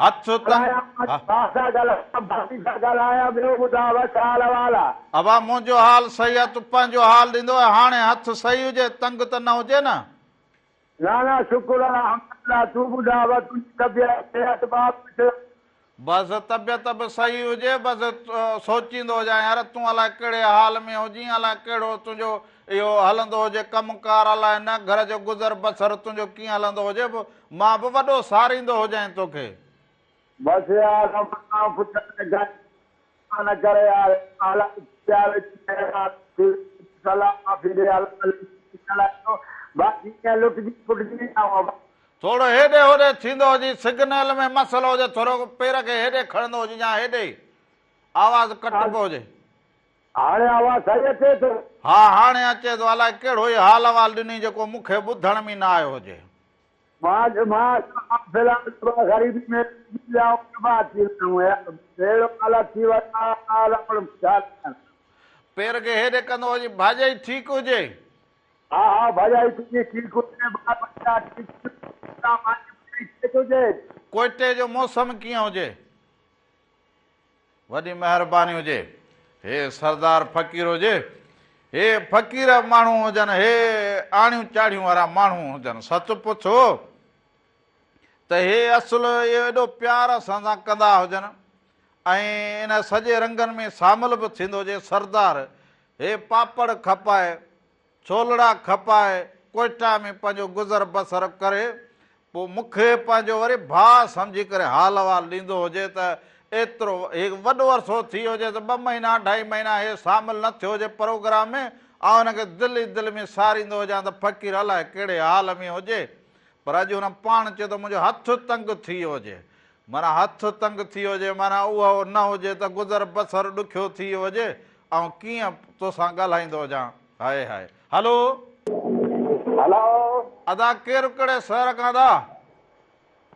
هٿ تنگ ها. ڀاء سان ڳالهايان ڀاڀي سان ڳالهايان ٻيو ٻڌاء بس حال احوال آ. ابا منهنجو حال صحيح آ تون پنهنجو حال ڏيندو هاڻي هٿ صحيح هجي تنگ ته نه هجي نه. نه نه شڪر الحمدلله تون ٻڌاء بس تنهنجي طبيعت صحت ٻار ٻچڙا. بس طبيعت به صحيح هجي بس سوچيندو هجان يار تون الائي ڪهڙي حال ۾ هجين الائي ڪهڙو تنهنجو اهو هلندو هجي ڪم ڪار الائي نه گهر جو گذر بسر تنهنجو ڪيئن هلندو هجي مان به وڏو ساريندو هجانء توکي. بس يار رب کان پڇ ته گهر نه ڪري يار الائي ڇا ٿي صلاح معافي ڏي الائي باقي ائين لٽجي پٽجي نه آئون. ٿورو هيڏي هوڏي ٿيندو هجي، سگنل ۾ مسئلو هجي، ٿورو پير کي هيڏي کڻندو هجي يا هيڏي، آواز ڪٽبو هجي. هاڻي آواز صحيح اچي ٿو؟ ها هاڻي اچي ٿو، الائي ڪهڙو ئي حال احوال ڏني جيڪو مون کي ٻڌڻ ۾ نه آيو هجي. مان مان في الحال غريبي ۾ رهجي ويا آهيون تباهه ٿي ويا آهيون يار اهڙو حالت ٿي ويو آهي رب ڇا ڪيان. پير کي هيڏي ڪندو هجي، ڀاڄائي ٺيڪ هجي؟ ها ها ڀاڄائي تنهنجي ٺيڪ هجي ٻار ٻچا ٺيڪ هجن ماني پاڻي ٺيڪ هجي. ڪوئٽي جو موسم ڪيئن هجي. وڏي مهرباني هجي. هي سردار فقير هجي. هي فقير ماڻهو هجن هي آڻيون چاڙهيون وارا ماڻهو هجن سچ پڇو ته هي اصل ايڏو پيار اسان سان ڪندا هجن ۽ ان سڄي رنگن ۾ شامل به ٿيندو هجي سردار هي پاپڙ کپائي ڇولڙا کپائي ڪوئٽا ۾ پنهنجو گذر بسر ڪري پوء مون کي پنهنجو وري ڀاء سمجهي ڪري حال احوال ڏيندو هجي ته ايترو هي وڏو عرصو ٿي ويو هجي ته ٻه مهينا اڍائي مهينا هي شامل نه ٿيو هجي پروگرام ۾ آئون هن کي دل ئي دل ۾ ساريندو هجان ته فقير الائي ڪهڙي حال ۾ هجي پر اڄ هن پاڻ چيو ته منهنجو هٿ تنگ ٿي ويو هجي معنيٰ هٿ تنگ ٿي ويو هجي معنيٰ اهو نه هجي ته گذر بسر ڏکيو ٿي ويو هجي آئون ڪيئن توسان ڳالهائيندو هجان هاء هاء هلو. هلو. ادا ڪير ڪهڙي شهر کان ادا.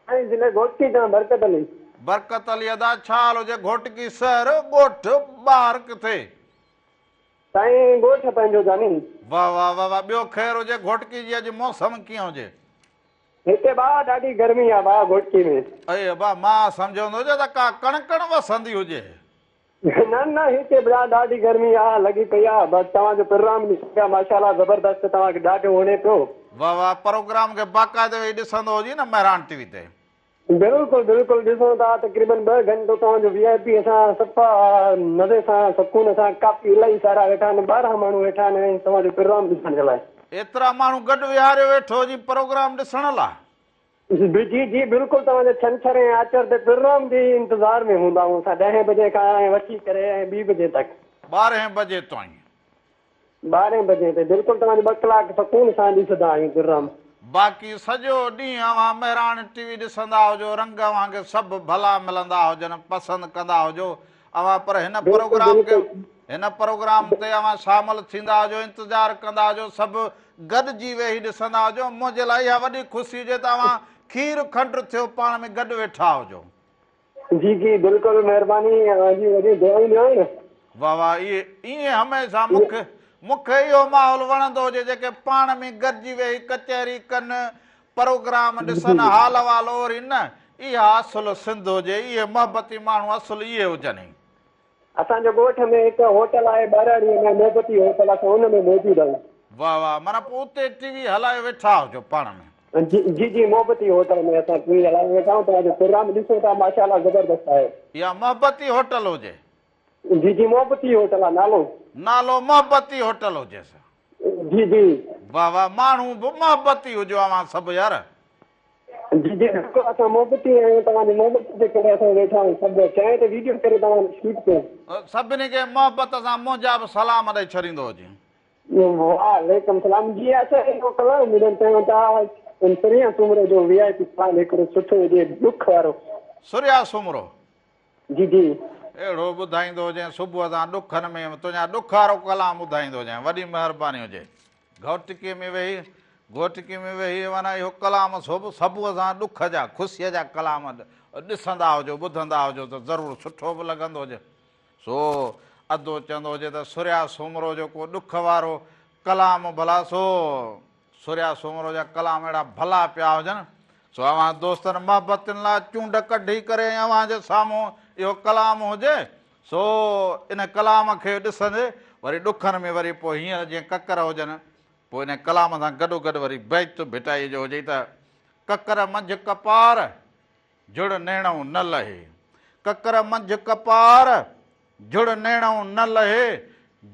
سائين ضلعي گهوٽڪي کان برڪت علي. برڪت علي ادا ڇا حال هجي گهوٽڪي شهر ڳوٺ ٻاهر ڪٿي. سائين ڳوٺ پنهنجو جاني. واه واه واه واه ٻيو خير هجي گهوٽڪي جي اڄ موسم ڪيئن هجي. هتي ڀاء ڏاڍي گرمي آ ڀاء گهوٽڪي ۾. اي ابا مان سمجهندو هجي ته ڪا ڪڻڪڻ وسندي هجي. نه نه هتي ڀاء ڏاڍي گرمي آ لڳي پئي آ بس توهان جو پروگرام ڏسون پيا ماشاءالله زبردست توهان کي ڏاڍو وڻي پيو. واه واه پروگرام کي باقاعدي ويهي ڏسندو هجين نه مهراڻ ٽي وي تي. بلڪل بلڪل ڏسون ٿا تقريبن ٻه گهنٽو توهان جو وي آء پي اسان صفا مزي سان سڪون سان ڪافي الاهي سارا ويٺا آهن 12 ماڻهو ويٺا آهن توهان جو پروگرام ڏسڻ جي لاء. ايترا ماڻهو گڏ ويهاريو ويٺو هجين پروگرام ڏسڻ لاء. جي جي بلڪل توهان جي ڇنڇر ۽ آچر تي پروگرام جي انتظار ۾ هوندا آهيون اسان ڏهين بجي کان وٺي ڪري ۽ ٻي بجي تڪ. ٻارهين بجي تائين. ٻارهين بجي تائين بلڪل توهان جو ٻه ڪلاڪ سڪون سان ڏسندا آهيون پروگرام. باقي سڄو ڏينهن اوهان مهراڻ ٽي وي ڏسندا هجو رنگ اوهان کي سڀ ڀلا ملندا هجن پسند ڪندا هجو اوهان پر هن بلڪل پروگرام کي بلڪل. هن پروگرام تي اوهان شامل ٿيندا هجو انتظار ڪندا هجو سڀ گڏجي ويهي ڏسندا هجو منهنجي لاء اها وڏي خوشي هجي ته اوهان کير کنڊ ٿيو پاڻ ۾ گڏ ويٺا هجو. جي جي بلڪل مهرباني اوهان جون وڏيون دعائون آهن. واه واه اهي ائين هميشه مون کي مون کي اهو ماحول وڻندو هجي جيڪي پاڻ ۾ گڏجي ويهي ڪچهري ڪن پروگرام ڏسن حال احوال اورين نه اها اصل سنڌ هجي اهي محبتي ماڻهو اصل اهي هجن ئي. اسان جو ڳوٺ ۾ هڪ هوٽل آهي ٻهراڙيء ۾ محبتي هوٽل اسان ان ۾ موجود آهيون. واه واه معنيٰ پوء اتي ٽي وي هلايو ويٺا هجو پاڻ ۾. جي جي محبتي هوٽل ۾ اسان ٽي وي هلايو ويٺا آهيون توهان جو پروگرام ڏسون ٿا ماشاء الله زبردست آهي. اها محبتي هوٽل هجي. جي جي محبتي هوٽل آهي نالو. نالو محبتي هوٽل هجيس. جي جي. واه واه ماڻهو به محبتي هجو اوهان سڀ يار. جي جي بلڪل اسان محبتي آهيون توهان جي محبت جي ڪري اسان ويٺا آهيون سڀ چاهين ته ويڊيو ڪري توهان شوٽ ڪيون. سڀني کي محبت سان منهنجا به سلام ڏئي ڇڏيندو هجين. وعليڪم سلام جي اسان اهو ڪلام ٻڌڻ چاهيون ٿا. سريا سومرو جو وي I P سال هڪڙو سٺو هجي ڏک وارو. سريا سومرو. جي جي. اهڙو ٻڌائيندو هجين صبح سان ڏکن ۾ تنهنجا ڏک وارو ڪلام ٻڌائيندو هجين وڏي مهرباني هجي گهوٽڪي ۾ ويهي گهوٽڪي ۾ ويهي معنيٰ اهو ڪلام سڀ صبح سان ڏک جا خوشيء جا ڪلام ڏسندا هجو ٻڌندا هجو ته ضرور سٺو به لڳندو هجي سو ادو چوندو هجي ته سريا سومرو جو ڪو ڏک وارو ڪلام ڀلا سو سريا سومرو جا ڪلام اهڙا ڀلا پيا هجن، سو اوهان دوستن محبتن لاء چونڊ ڪڍي ڪري ۽ اوهان جي سامهون اهو ڪلام هجي، سو ان ڪلام کي ڏسندي وري ڏکن ۾ وري پوء هينئر جيئن ڪڪر هجن، پوء ان ڪلام سان گڏوگڏ وري بيت ڀٽائيء جو هجي ته، ڪڪر منجهه ڪپار، جڙ نيڻئون نه لهي. ڪڪر منجهه ڪپار، جڙ نيڻئون نه لهي،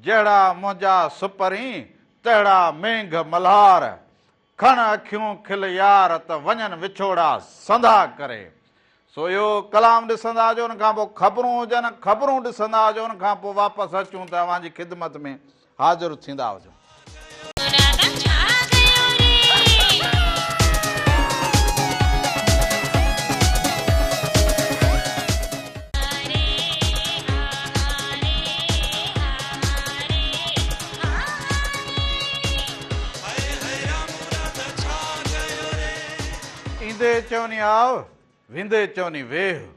جهڙا منهنجا سپرين، تهڙا مينگهه ملهار. کڻ اکيون کل يار، ته وڃن وڇوڙا سنڌا ڪري. سو اهو ڪلام ڏسندا هجو، ان کان پوء خبرون هجن، خبرون ڏسندا هجو، ان کان پوء واپس اچون ته اوهان جي خدمت ۾ حاضر ٿيندا هجون. ايندي چوني آء، ويندي چوني ويهه.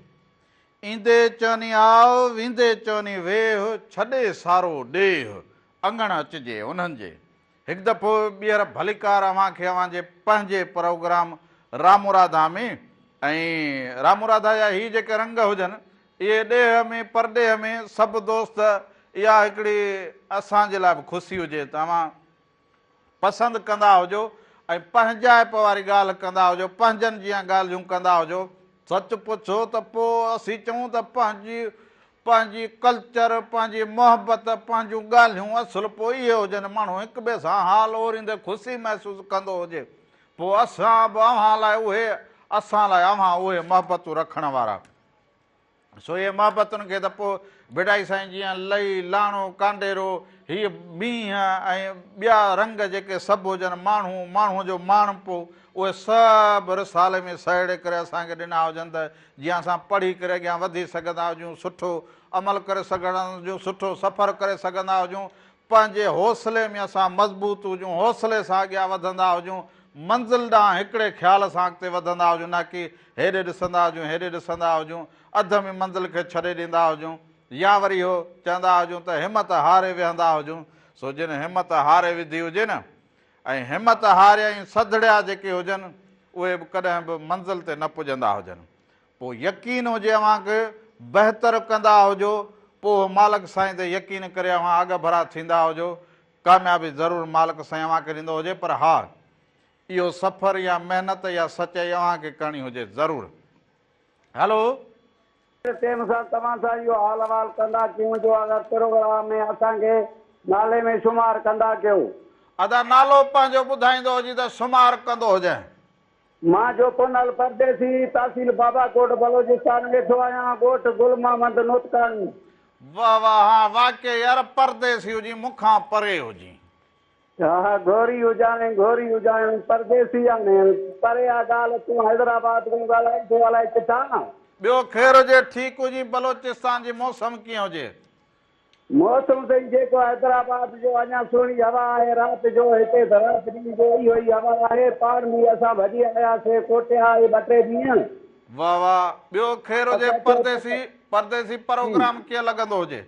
ايندي چوني آء، ويندي چوني ويهه، ڇڏي سارو ڏيهه، اڱڻ اچجي انهن جي. هڪ دفعو ٻيهر ڀليڪار اوهان کي اوهان جي پنهنجي پروگرام رامو راڌا ۾ ۽ رامو راڌا جا هي جيڪي رنگ هجن اهي ڏيهه ۾ پرڏيهه ۾ سڀ دوست اها هڪڙي اسان جي لاء به خوشي هجي ته اوهان پسند ڪندا هجو ۽ پنهنجائپ واري ڳالهه ڪندا هجو، پنهنجن جيان ڳالهيون ڪندا هجو. سچ پڇو ته پوء اسين چئون ته پنهنجي پنهنجي ڪلچر، پنهنجي محبت، پنهنجون ڳالهيون اصل پوء اهي هجن، ماڻهو هڪ ٻئي سان حال اوريندي خوشي محسوس ڪندو هجي، پوء اسان به اوهان لاء اهي، اسان لاء اوهان اهي محبتون رکڻ وارا. سو اهي محبتن کي ته پوء ڀٽائي سائين جيان لئي، لاڻو، ڪانڊيرو، هيء مينهن ۽ ٻيا رنگ جيڪي سڀ هجن، ماڻهو، ماڻهوء جو ماڻهپو، اهي سڀ رسالي ۾ سهيڙي ڪري اسان کي ڏنا هجن ته جيئن اسان پڙهي ڪري اڳيان وڌي سگهندا هجون، سٺو عمل ڪري سگهندا هجون، سٺو سفر ڪري سگهندا هجون، پنهنجي حوصلي ۾ اسان مضبوط هجون، حوصلي سان اڳيان وڌندا هجون، منزل ڏانهن هڪڙي خيال سان اڳتي وڌندا هجون، نه ڪي هيڏي ڏسندا هجون، هيڏي ڏسندا هجون، اڌ ۾ منزل کي ڇڏي ڏيندا هجون يا وري اهو چوندا هجون ته همت هاري ويهندا هجون، سو جن همت هاري وڌي هجي نه ۽ همت هاري ۽ سڌڙيا جيڪي هجن، اهي به ڪڏهن به منزل تي نه پڄندا هجن. پوء يقين هجي اوهان کي بهتر ڪندا هجو، پوء مالڪ سائين تي يقين ڪري اوهان اڳڀرا ٿيندا هجو، ڪاميابي ضرور مالڪ سائين اوهان کي ڏيندو هجي پر ها اهو سفر يا محنت يا سچائي اوهان کي ڪرڻي هجي ضرور. هلو. ٽيم سان توهان سان اهو حال احوال ڪندا ڪيون جو اگر پروگرام ۾ اسان کي نالي ۾ شمار ڪندا ڪيو. ادا نالو پنهنجو ٻڌائيندو هجين ته شمار ڪندو هجين. مان جو پنهل پرديسي، تحصيل بابا ڪوٽ بلوچستان ويٺو آهيان، ڳوٺ گل محمد نوتڪاڻي. واه واه ها واقعي يار پرديسي هجين مون کان پري هجين. ها گهوري هجانء گهوري هجانء پرديسي آهين پري آ ڳالهه تون حيدرآباد کان ڳالهائين ٿو الائي ڪٿان. ٻيو خير هجي ٺيڪ هجين بلوچستان جي موسم ڪيئن هجي. موسم سائين جيڪو حيدرآباد جو اڃا سهڻي هوا آهي رات جو هتي ته رات ڏينهن جو اهو ئي هوا آهي پاڻ به اسان ڀڄي آياسي ڪوٽيا آهي ٻه ٽي ڏينهن. واه واه ٻيو خير هجي پرديسي پرديسي پروگرام ڪيئن لڳندو هجي.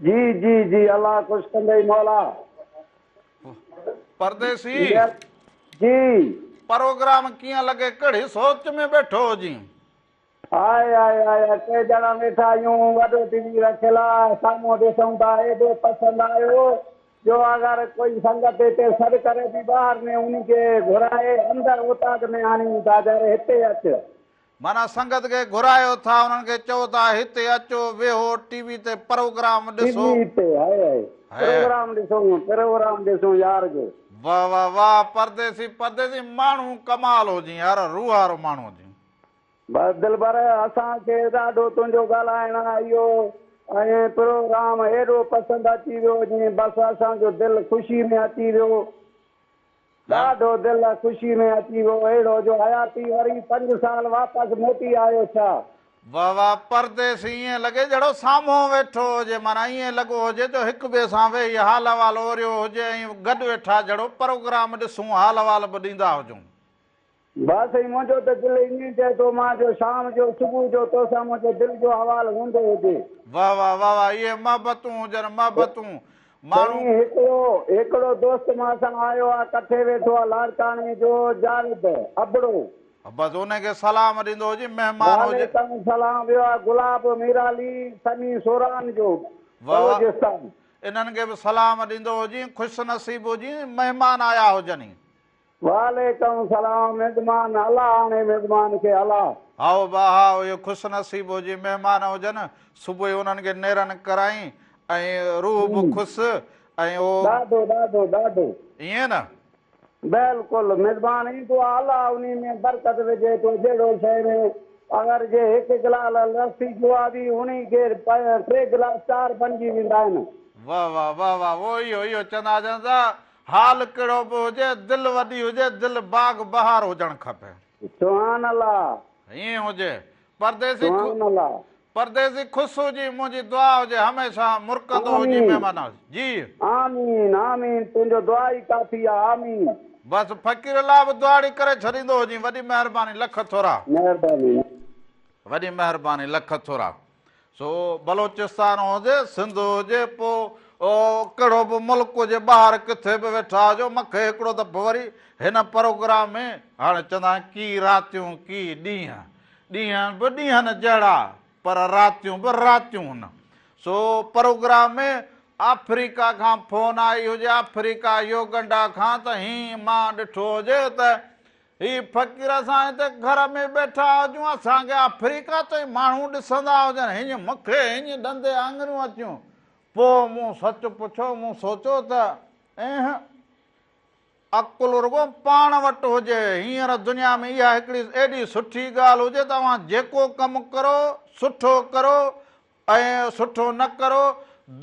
جي جي جي الله خوش ڪندئي مولا. پرديسي جي. پروگرام ڪيئن لڳي ڪهڙي سوچ ۾ ٻيٺو هجين. آء آء آء ٽي ڄڻا ويٺا آهيون وڏو ٽي وي رکيل آ سامهون ڏسون ٿا ايڏو پسند آيو جو اگر ڪوئي سنگت هتي سڏ ڪري ٿي ٻاهر ۾ انهي کي گهرائي اندر اوطاق ۾ آڻيون ٿا چئي هتي اچ. معنيٰ سنگت کي گهرايو ٿا انهن کي چئو ٿا هتي اچو ويهو ٽي وي تي پروگرام ٽي ڏسو. وي تي هاء هاء پروگرام ڏسون پروگرام ڏسون يار جو. واه واه واه پرديسي پرديسي ماڻهو ڪمال هجين يار روح وارو ماڻهو هجين. بس دلبر اسان کي ڏاڍو تنهنجو ڳالهائڻ اهو ۽ پروگرام ايڏو پسند اچي ويو جيئن بس اسان جو دل خوشي ۾ اچي ويو. ڏاڍو دل خوشي ۾ اچي ويو اهڙو جو حياتي وري 5 سال واپس موٽي آيو ڇا. واه واه پرديسي ائين لڳي جهڙو سامهون ويٺو هجي معنيٰ ائين لڳو هجي جو هڪ ٻئي سان ويهي حال احوال اوريو هجي ۽ گڏ ويٺا جهڙو پروگرام ڏسون حال احوال به ڏيندا هجون. بس سائين منهنجو ته دل ائين چئي ٿو مان جو شام جو صبح جو توسان منهنجو دل جو احوال هوندو هجي. واه واه واه واه اهي محبتون هجن محبتون ماڻهو. سائين هڪڙو هڪڙو دوست مان سان آيو آ ڪٿي ويٺو آ لاڙڪاڻي جو جاويد ابڙو. بس انهي کي سلام ڏيندو هجي مهمان هجي. وعليڪم السلام ويو آ گلاب ميرالي سني سوران جو واه واه بلوچستان. انهن کي به سلام ڏيندو هجين خوش نصيب هجين مهمان آيا هجني. وعليڪم السلام مزمان الله آڻي مزمان کي الله. هائو با ها اهي خوش نصيب هجي مهمان هجن صبح ئي انهن کي نيرن ڪرائين ۽ روح به خوش ۽ اهو. ڏاڍو ڏاڍو ڏاڍو. ائين نه. بلڪل مزمان ايندو آ الله انهي ۾ برڪت وجهي ٿو جهڙو شئي ۾ اگر جي هڪ گلاس لسي جو آ به انهي کي 3 گلاس 4 بڻجي ويندا آهن. واه واه واه واه اهو اهو اهو چوندا هجن ته حال ڪهڙو به هجي، دل وڏي هجي، دل باغ بهار هجڻ کپي. سبحان الله. ائين هجي. پرديسي سبحان الله. پرديسي خوش هجي منهنجي دعا هجي هميشه مرڪندو هجي آمين. مهمان نواز جي. آمين آمين تنهنجو دعا ئي ڪافي آ آمين. بس فقير لا به دعاڙي ڪري ڇڏيندو هجين وڏي مهرباني لک ٿورا. مهرباني. وڏي مهرباني لک ٿورا. سو بلوچستان هجي، سنڌ هجي، پوء ڪهڙو به ملڪ هجي، ٻاهر ڪٿي به ويٺا هجو، مونکي هڪڙو دفعو وري هن پروگرام ۾ هاڻي چوندا آهن ڪي راتيون ڪي ڏينهن، ڏينهن به ڏينهن جهڙا پر راتيون به راتيون هن. سو پروگرام ۾ آفريڪا کان فون آئي هجي، آفريڪا يوگنڊا کان ته هين مان ڏٺو هجي ته هي فقير اسان هتي گهر ۾ ٻيٺا هجون اسان کي آفريڪا تائين ماڻهو ڏسندا هجن هينئن مون کي هينئن ڏندي آڱريون اچيون پوء مون سچ پڇيو مون سوچيو ته اينهن عقل رڳو پاڻ وٽ هجي هينئر دنيا ۾ اها هڪڙي ايڏي سٺي ڳالهه هجي ته اوهان جيڪو ڪم ڪرو سٺو ڪرو ۽ سٺو نه ڪرو،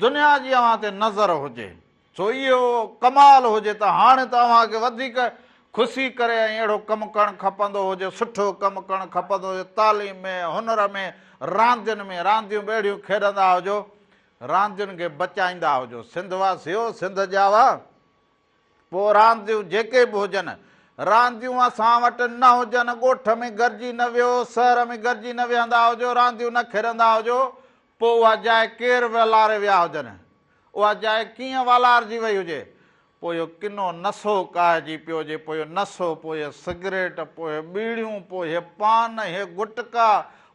دنيا جي اوهان تي نظر هجي. سو اهو ڪمال هجي ته هاڻي ته اوهان کي وڌيڪ خوشي ڪري ۽ اهڙو ڪم ڪرڻ کپندو هجي، سٺو ڪم ڪرڻ کپندو هجي، تعليم ۾، هنر ۾، راندين ۾، رانديون به اهڙيون کيڏندا هجو، راندين کي بچائيندا هجو. سنڌ واسيو، سنڌ ڄاوا! پوء رانديون جيڪي به هجن، رانديون اسان وٽ نه هجن، ڳوٺ ۾ گڏجي نه ويهو، شهر ۾ گڏجي نه ويهندا هجو، رانديون نه کيڏندا هجو، پوء اها جاء ڪير والاري ويا هجن، اها جاء ڪيئن والارجي وئي هجي، پوء اهو ڪنو نشو ڪاهجي پيو هجي، پوء اهو نشو، پوء اهي سگريٽ، پوء اهي ٻيڙيون، پوء اهي پان، اهي گٽڪا،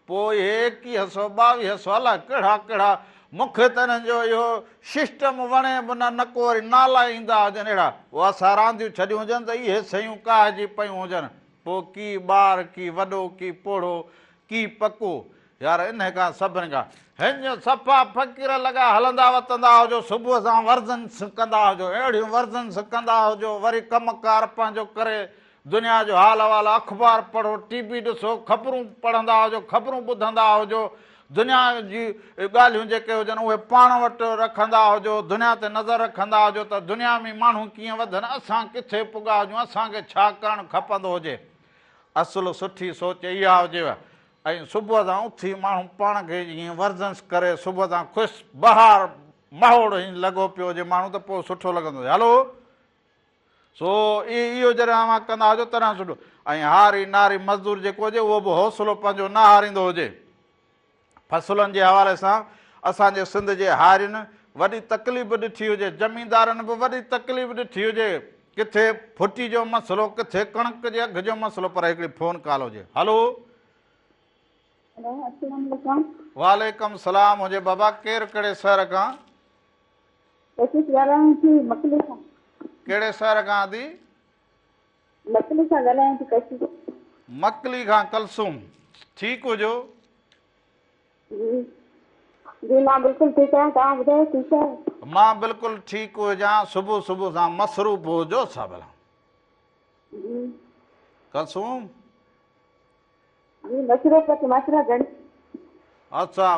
پوء اهي ايڪيهه سو ٻاويهه سو الاء ڪهڙا ڪهڙا مون کي ته انهن جو اهو سسٽم وڻي به نه نڪو وري نالا ايندا هجن اهڙا پوء اسان رانديون ڇڏيون هجن ته اهي شيون ڪاهجي پيون هجن پوء ڪي ٻار ڪي وڏو ڪي پوڙهو ڪي پڪو يار انهي کان سڀني کان هنج صفا فقير لڳا هلندا وتندا هجو صبح سان ورزنس ڪندا هجو اهڙيون ورزنس ڪندا هجو وري ڪم ڪار پنهنجو ڪري دنيا جو حال احوال اخبار پڙهو، ٽي وي ڏسو، خبرون پڙهندا هجو، خبرون ٻڌندا هجو، دنيا جي ڳالهيون جيڪي هجن اهي پاڻ وٽ رکندا هجو، دنيا تي نظر رکندا هجو ته دنيا ۾ ماڻهو ڪيئن وڌن، اسان ڪٿي پڳا هجون، اسان کي ڇا ڪرڻ کپندو هجي. اصل سٺي سوچ اها هجيو ۽ صبح سان اٿي ماڻهو پاڻ کي ائين ورزنش ڪري صبح سان خوش بهار ماحول ائين لڳو پيو هجي ماڻهو ته پوء سٺو لڳندو هجي. هلو. سو اهو جڏهن اوهان ڪندا هجو تڏهن سٺو ۽ هاري ناري مزدور جيڪو هجي اهو به حوصلو پنهنجو نه هاريندو هجي. فصلن جي حوالي سان اسان جي سنڌ جي هارين وڏي تڪليف ڏٺي هجي، زميندارن به وڏي تڪليف ڏٺي هجي، ڪٿي ڦٽي جو مسئلو، ڪٿي ڪڻڪ جي اگهه جو مسئلو پر هڪڙي فون ڪال هجي. هلو. هلو السلام عليڪم. وعليڪم السلام هجي بابا ڪير ڪهڙي شهر کان؟ ڪشش ڳالهايان ٿي مڪلي کان. ڪهڙي شهر کان ادي؟ مڪلي کان ڳالهايان ٿي ڪشش. مڪلي کان ڪلثوم ٺيڪ هجو. جي جي مان بلڪل ٺيڪ آهيان توهان ٻڌايو ٺيڪ آهيو. مان بلڪل ٺيڪ هجان صبح صبح سان مصروف هجو ڇا ڀلا. جي. ڪلثوم. جي مصروف مصروف گهڻي. اڇا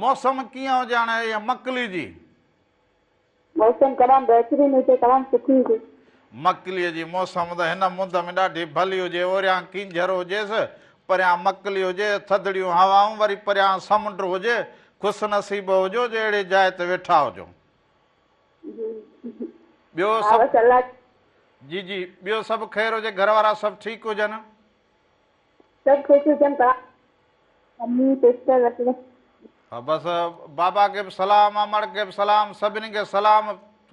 موسم ڪيئن هجي هاڻي اها مڪلي جي. موسم تمام بهترين هجي تمام سٺي هجي. مڪليء جي موسم ته هن مند ۾ ڏاڍي ڀلي هجي، اوريان ڪينجهر هجيس، پريان مڪلي هجي، ٿڌڙيون هوائون، وري پريان سمنڊ هجي، خوش نصيب هجو جو اهڙي جاء تي ويٺا هجو. ٻيو سڀ جي جي ٻيو سڀ خير هجي، گهر وارا سڀ ٺيڪ هجن. سڀ خوش هجن ممي سسٽر. ها بس بابا کي به سلام امڙ کي به سلام سڀني کي سلام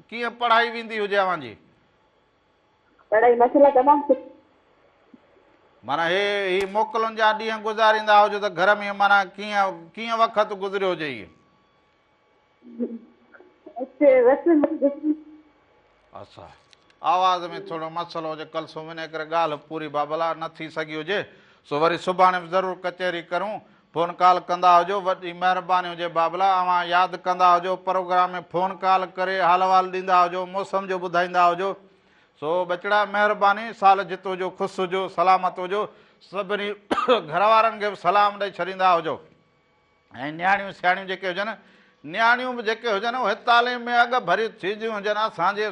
ڪيئن پڙهائي ويندي هجي اوهان جي. پڙهائي ماشاءالله تمام سٺي. معنيٰ هي هي موڪلن جا ڏينهن گذاريندا هجو ته گهر ۾ معنيٰ ڪيئن ڪيئن وقت گذريو هجي هي. اڇا آواز ۾ ٿورو مسئلو هجي ڪلثوم انهي ڪري ڳالهه پوري بابلا نه ٿي سگهي هجي سو وري سڀاڻي به ضرور ڪچهري ڪرون فون ڪال ڪندا هجو وڏي مهرباني هجي بابلا اوهان ياد ڪندا هجو پروگرام ۾ فون ڪال ڪري حال احوال ڏيندا هجو موسم جو ٻڌائيندا هجو سو ٻچڙا مهرباني سال جت هجو خوش هجو سلامت هجو سڀني گهر وارن کي به سلام ڏئي ڇڏيندا هجو. ۽ نياڻيون سياڻيون جيڪي هجن، نياڻيون به جيڪي هجن اهي تعليم ۾ اڳ ڀريون ٿينديون هجن، اسان جي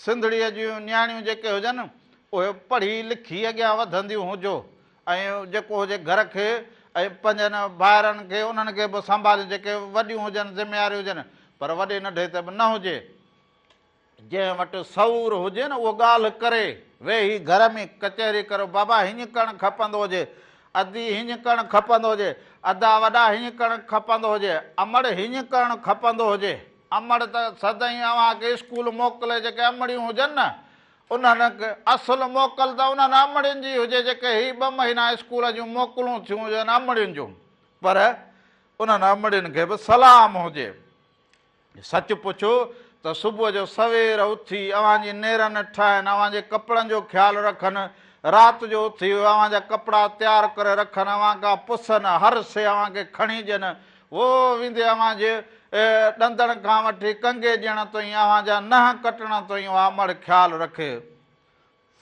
سنڌڙيء جون نياڻيون جيڪي هجن اهي پڙهي لکي اڳيان وڌنديون هجو ۽ جيڪو هجي گهر کي ۽ پنهنجن ڀائرن کي انهن کي به سنڀاليون جيڪي وڏيون هجن ذميواريون هجن پر وڏي ننڍي تي به نه هجي. جنهن وٽ شعور هجي نه اهو ڳالهه ڪري، ويهي گهر ۾ ڪچهري ڪريو، بابا هيئن ڪرڻ کپندو هجي، ادي هيئن ڪرڻ کپندو هجي، ادا وڏا هيئن ڪرڻ کپندو هجي، امڙ هيئن ڪرڻ کپندو هجي. امڙ ته سدائين اوهان کي اسڪول موڪلي جيڪي امڙيون هجن نه انهن کي اصل موڪل ته انهن امڙين جي هجي جيڪي هي ٻه مهينا اسڪول جون موڪلون ٿيون هجن امڙين جون پر انهن امڙين کي به سلام هجي. سچ پڇو ته صبح جو سوير اٿي اوهان جي نيرن ٺاهن، اوهان جي ڪپڙن جو خيال رکن، رات جو اٿي اوهان جا ڪپڙا تيار ڪري رکن، اوهان کان پسن، هر شيء اوهان کي کڻي ڏين، وو ويندي اوهان جي ڏندڻ کان وٺي ڪنگي ڏيڻ تائين، اوهان جا ننهن ڪٽڻ تائين اها امڙ خيال رکي.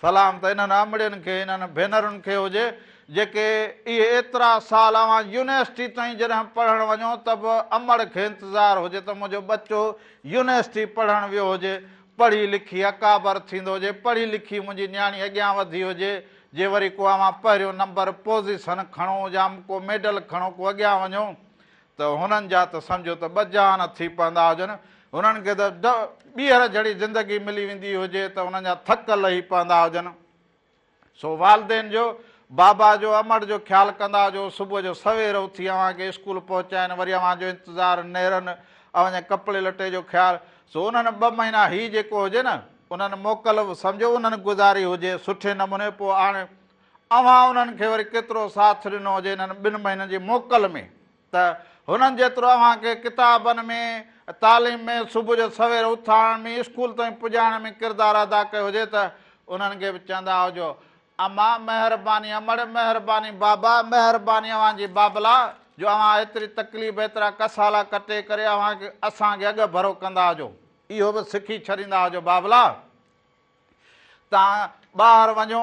سلام ته انهن امڙين کي، انهن ڀينرن کي هجي، جيڪي اهي ايترا سال اوهان يونيورسٽي تائين جڏهن پڙهڻ وڃو ته به امڙ کي انتظار هجي ته منهنجو ٻچو يونيورسٽي پڙهڻ ويو هجي، پڙهي لکي اڪابر ٿيندو هجي، پڙهي لکي منهنجي نياڻي اڳيان وڌي هجي، جي وري ڪو اوهان پهريون نمبر پوزيشن کڻو يا ڪو ميڊل کڻو ڪو اڳيان وڃو ته هنن جا ته سمجهو ته ٻه جهان ٿي پوندا هجن، هنن کي ته ٻيهر جھڙي زندگي ملي ويندي هجي ته هنن جا ٿڪ لهي پوندا هجن. سو والدين جو، بابا جو، امڙ جو خيال ڪندا هجو، صبح جو سوير اٿي اوهان کي اسڪول پهچائين، وري اوهان جو انتظار، نيرن، اوهان جي ڪپڙي لٽي جو خيال، سو انهن ٻه مهينا هي جيڪو هجي نه، انهن موڪل سمجهو انهن گذاري هجي سٺي نموني، پوء هاڻي اوهان انهن کي وري ڪيترو ساٿ ڏنو هجي انهن ٻن مهينن جي موڪل ۾ ته هنن جيترو اوهان کي ڪتابن ۾، تعليم ۾، صبح جو سوير اٿارڻ ۾، اسڪول تائين پڄائڻ ۾ ڪردار ادا ڪيو هجي ته انهن کي به چوندا هجو اما مهرباني امڙ مهرباني بابا مهرباني اوهان جي بابلا جو اوهان ايتري تڪليف ايترا ڪسالا ڪٽي ڪري اوهان کي اسان کي اڳ ڀرو ڪندا هجو اهو به سکي ڇڏيندا هجو بابلا. توهان ٻاهر وڃو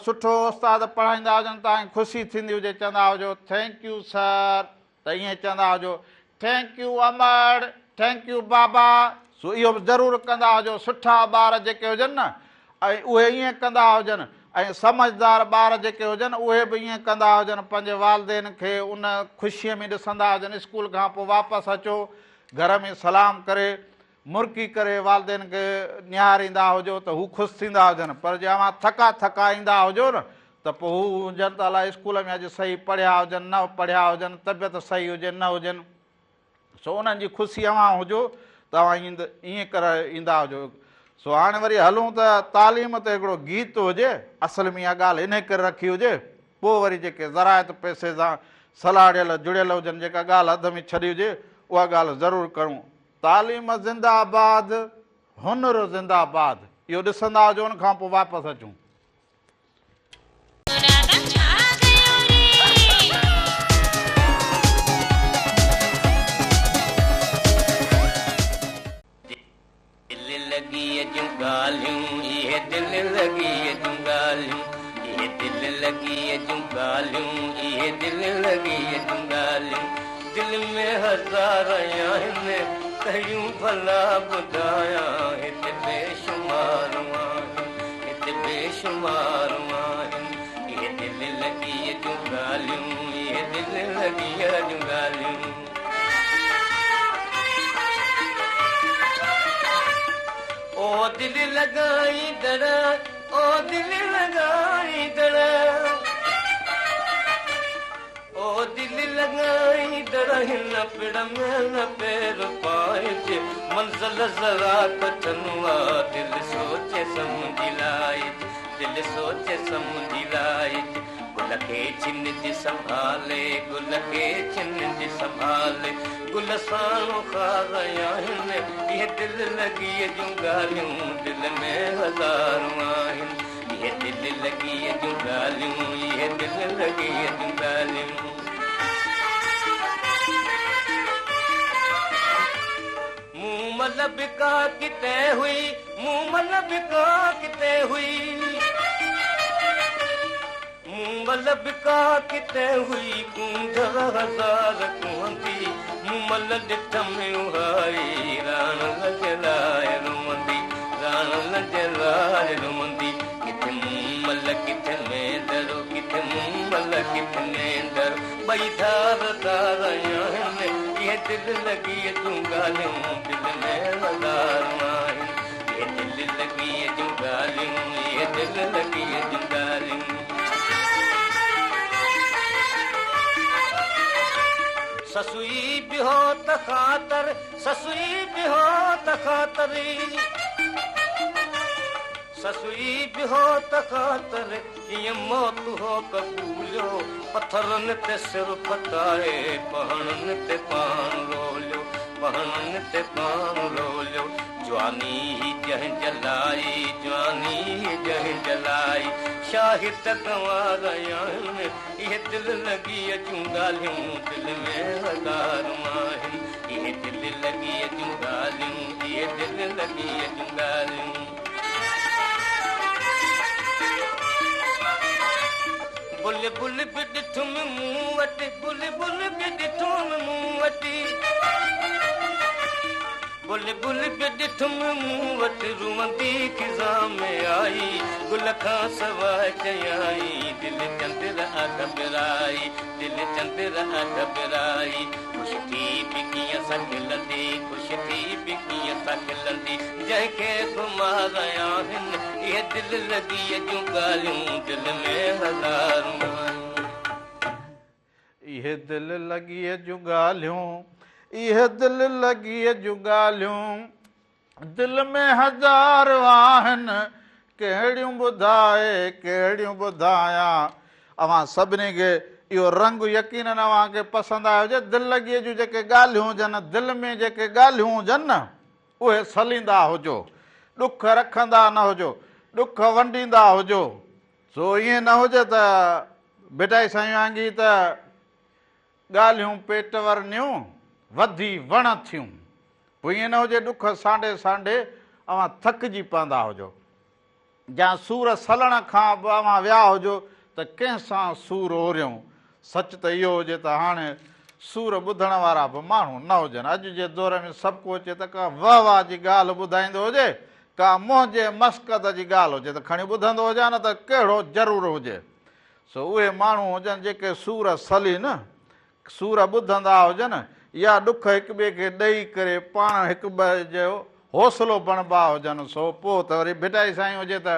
سٺو استاد پڙهائيندا هجن توهان کي خوشي ٿيندي هجي چوندا هجو thank you sir ته ائين چوندا هجو thank you امڙ thank you بابا سو اهو به ضرور ڪندا هجو سٺا ٻار جيڪي هجن نه ۽ اهي ائين ڪندا هجن ۽ سمجهدار ٻار جيڪي هجن اهي به ائين ڪندا هجن پنهنجي والدين کي ان خوشي ۾ ڏسندا هجن اسڪول کان پوء واپس اچو گهر ۾ سلام ڪري مرڪي ڪري والدين کي نهاريندا هجو ته هو خوش ٿيندا هجن پر جي اوهان ٿڪا ٿڪا ايندا هجو نه ته پوء هو هجن ته الائي اسڪول ۾ اڄ صحيح پڙهيا هجن نه پڙهيا هجن طبيعت صحيح هجي نه هجن سو انهن جي خوشي اوهان هجو ته اوهان ائين ڪري ايندا هجو سو هاڻي وري هلون ته تعليم تي هڪڙو گيت هجي اصل ۾ اها ڳالهه انهي ڪري رکي هجي پوء وري جيڪي زراعت پئسي سان سلهاڙيل جڙيل هجن جيڪا ڳالهه اڌ ۾ ڇڏي هجي اها ڳالهه ضرور ڪرون تعليم زنده آباد هنر زنده آباد اهو ڏسندا هجو ان کان پوء واپس اچون. دل لڳيء جون ڳالهيون اهي دل لڳيء جون ڳالهيون اهي دل لڳيء جون ڳالهيون اهي دل لڳيء جون ڳالهيون دل ۾ هزار آهن ڪهڙيون ڀلا ٻڌايان هت بيشمار آهن. बेशुमार आहिनि। इहे दिलि लॻीअ जूं ॻाल्हियूं, इहे दिलि लॻीअ जूं ॻाल्हियूं। ओ दिलि लॻाईंदड़, ओ दिलि लॻाईंदड़, ओ दिलि लॻाईंदड़, हिन पिड़ में न पेर पाइजे, मंज़िल ज़रा कठिन आहे, दिलि सोचे सम्झी लाइजे, दिलि सोचे सम्झी लाइजे। गुल खे छिनज संभाले, गुल खे छिनज संभाले, गुल साणो ख़ार आहिनि। इहे दिलि लॻीअ जूं ॻाल्हियूं दिलि में हज़ारूं आहिनि। इहे दिलि लॻीअ जूं ॻाल्हियूं, इहे दिलि लॻीअ जूं ॻाल्हियूं। मूं मल बि का किथे हुई, मूं मल बि का किथे हुई, मूं मल बि का किथे हुई, कूंधर हज़ार कुहंदी, मूं मल ॾिठमि उहाई, राणल जे लाइ रुवंदी, राणल जे लाइ रुवंदी। किथे मूं मल किथे मेंदरो, किथे मूं मल किथे मेंदरो, ॿई धार धार आहिनि। इहे दिलि लॻीअ जूं ॻाल्हियूं दिलि में हज़ारूं आहिनि। इहे दिलि लॻीअ जूं ॻाल्हियूं, इहे दिलि लॻीअ जूं ॻाल्हियूं। ससुई बि हो त ख़ातर, ससुई बि हो त ख़ातर, ससुई बि हो त ख़ातर, ईअं मौत हो क़बूलियो, पथरनि ते सिर फटाए, पहणनि ते पाण रोलियो, पहणनि ते पाण रोलियो। जवानी ही जंहिं जलाई, जवानी ही जंहिं जलाई, शाहिद गंवार आहिनि। इहे दिलि लॻीअ जूं ॻाल्हियूं दिलि में हज़ारूं आहिनि। इहे दिलि लॻीअ जूं ॻाल्हियूं, इहे दिलि लॻीअ जूं ॻाल्हियूं। बुलबुल बि ॾिठुमि मूं वटि, बुलबुल बि ॾिठुमि मूं वटि, बुलबुल बि ॾिठुमि मूं वटि, रुवंदी ख़िज़ा में आई, गुल खां सवाइ चयाई, दिलि चंद्र घबराई, दिलि चंद्र घबराई। ख़ुशि थी बि कीअं सां खिलंदी, ख़ुशि थी बि कीअं सां खिलंदी, जंहिंखे ख़ुमार आहिनि। इहे दिलि लॻीअ जूं ॻाल्हियूं दिलि में हज़ारूं आहिनि। इहे दिलि लॻीअ जूं ॻाल्हियूं, इहे दिलि लॻीअ जूं ॻाल्हियूं दिलि में हज़ार आहिनि, कहिड़ियूं ॿुधाए कहिड़ियूं ॿुधायां। अव्हां सभिनी खे इहो रंग यकीनन अव्हांखे पसंदि आयो हुजे। दिलि लॻीअ जूं जेके ॻाल्हियूं हुजनि, दिलि में जेके ॻाल्हियूं हुजनि न, उहे सलींदा हुजो, ॾुख रखंदा न हुजो, ॾुख वंडींदा हुजो। सो ईअं न हुजे त भिटाई साईं वांगी त ॻाल्हियूं पेट वरनियूं वधी वण थियूं, पोइ ईअं न हुजे ॾुख सांडे सांडे अव्हां थकिजी पवंदा हुजो, या सूर सलण खां बि अव्हां विया हुजो त कंहिंसां सूर ओरियूं। सच त इहो हुजे त हाणे सूर ॿुधण वारा बि माण्हू न हुजनि। अॼु जे दौर में सभु को अचे त का वाह वाह जी ॻाल्हि ॿुधाईंदो हुजे, का मुंहिंजे मस्कद जी ॻाल्हि हुजे त खणी ॿुधंदो हुजां, न त कहिड़ो ज़रूरु हुजे। सो उहे माण्हू हुजनि जेके सूर सलीनि, सूर ॿुधंदा हुजनि, या ॾुख हिक ॿिए खे ॾेई करे पाण हिक ॿिए जो हौसलो बणबा हुजनि। सो पोइ त वरी भिटाई साईं हुजे त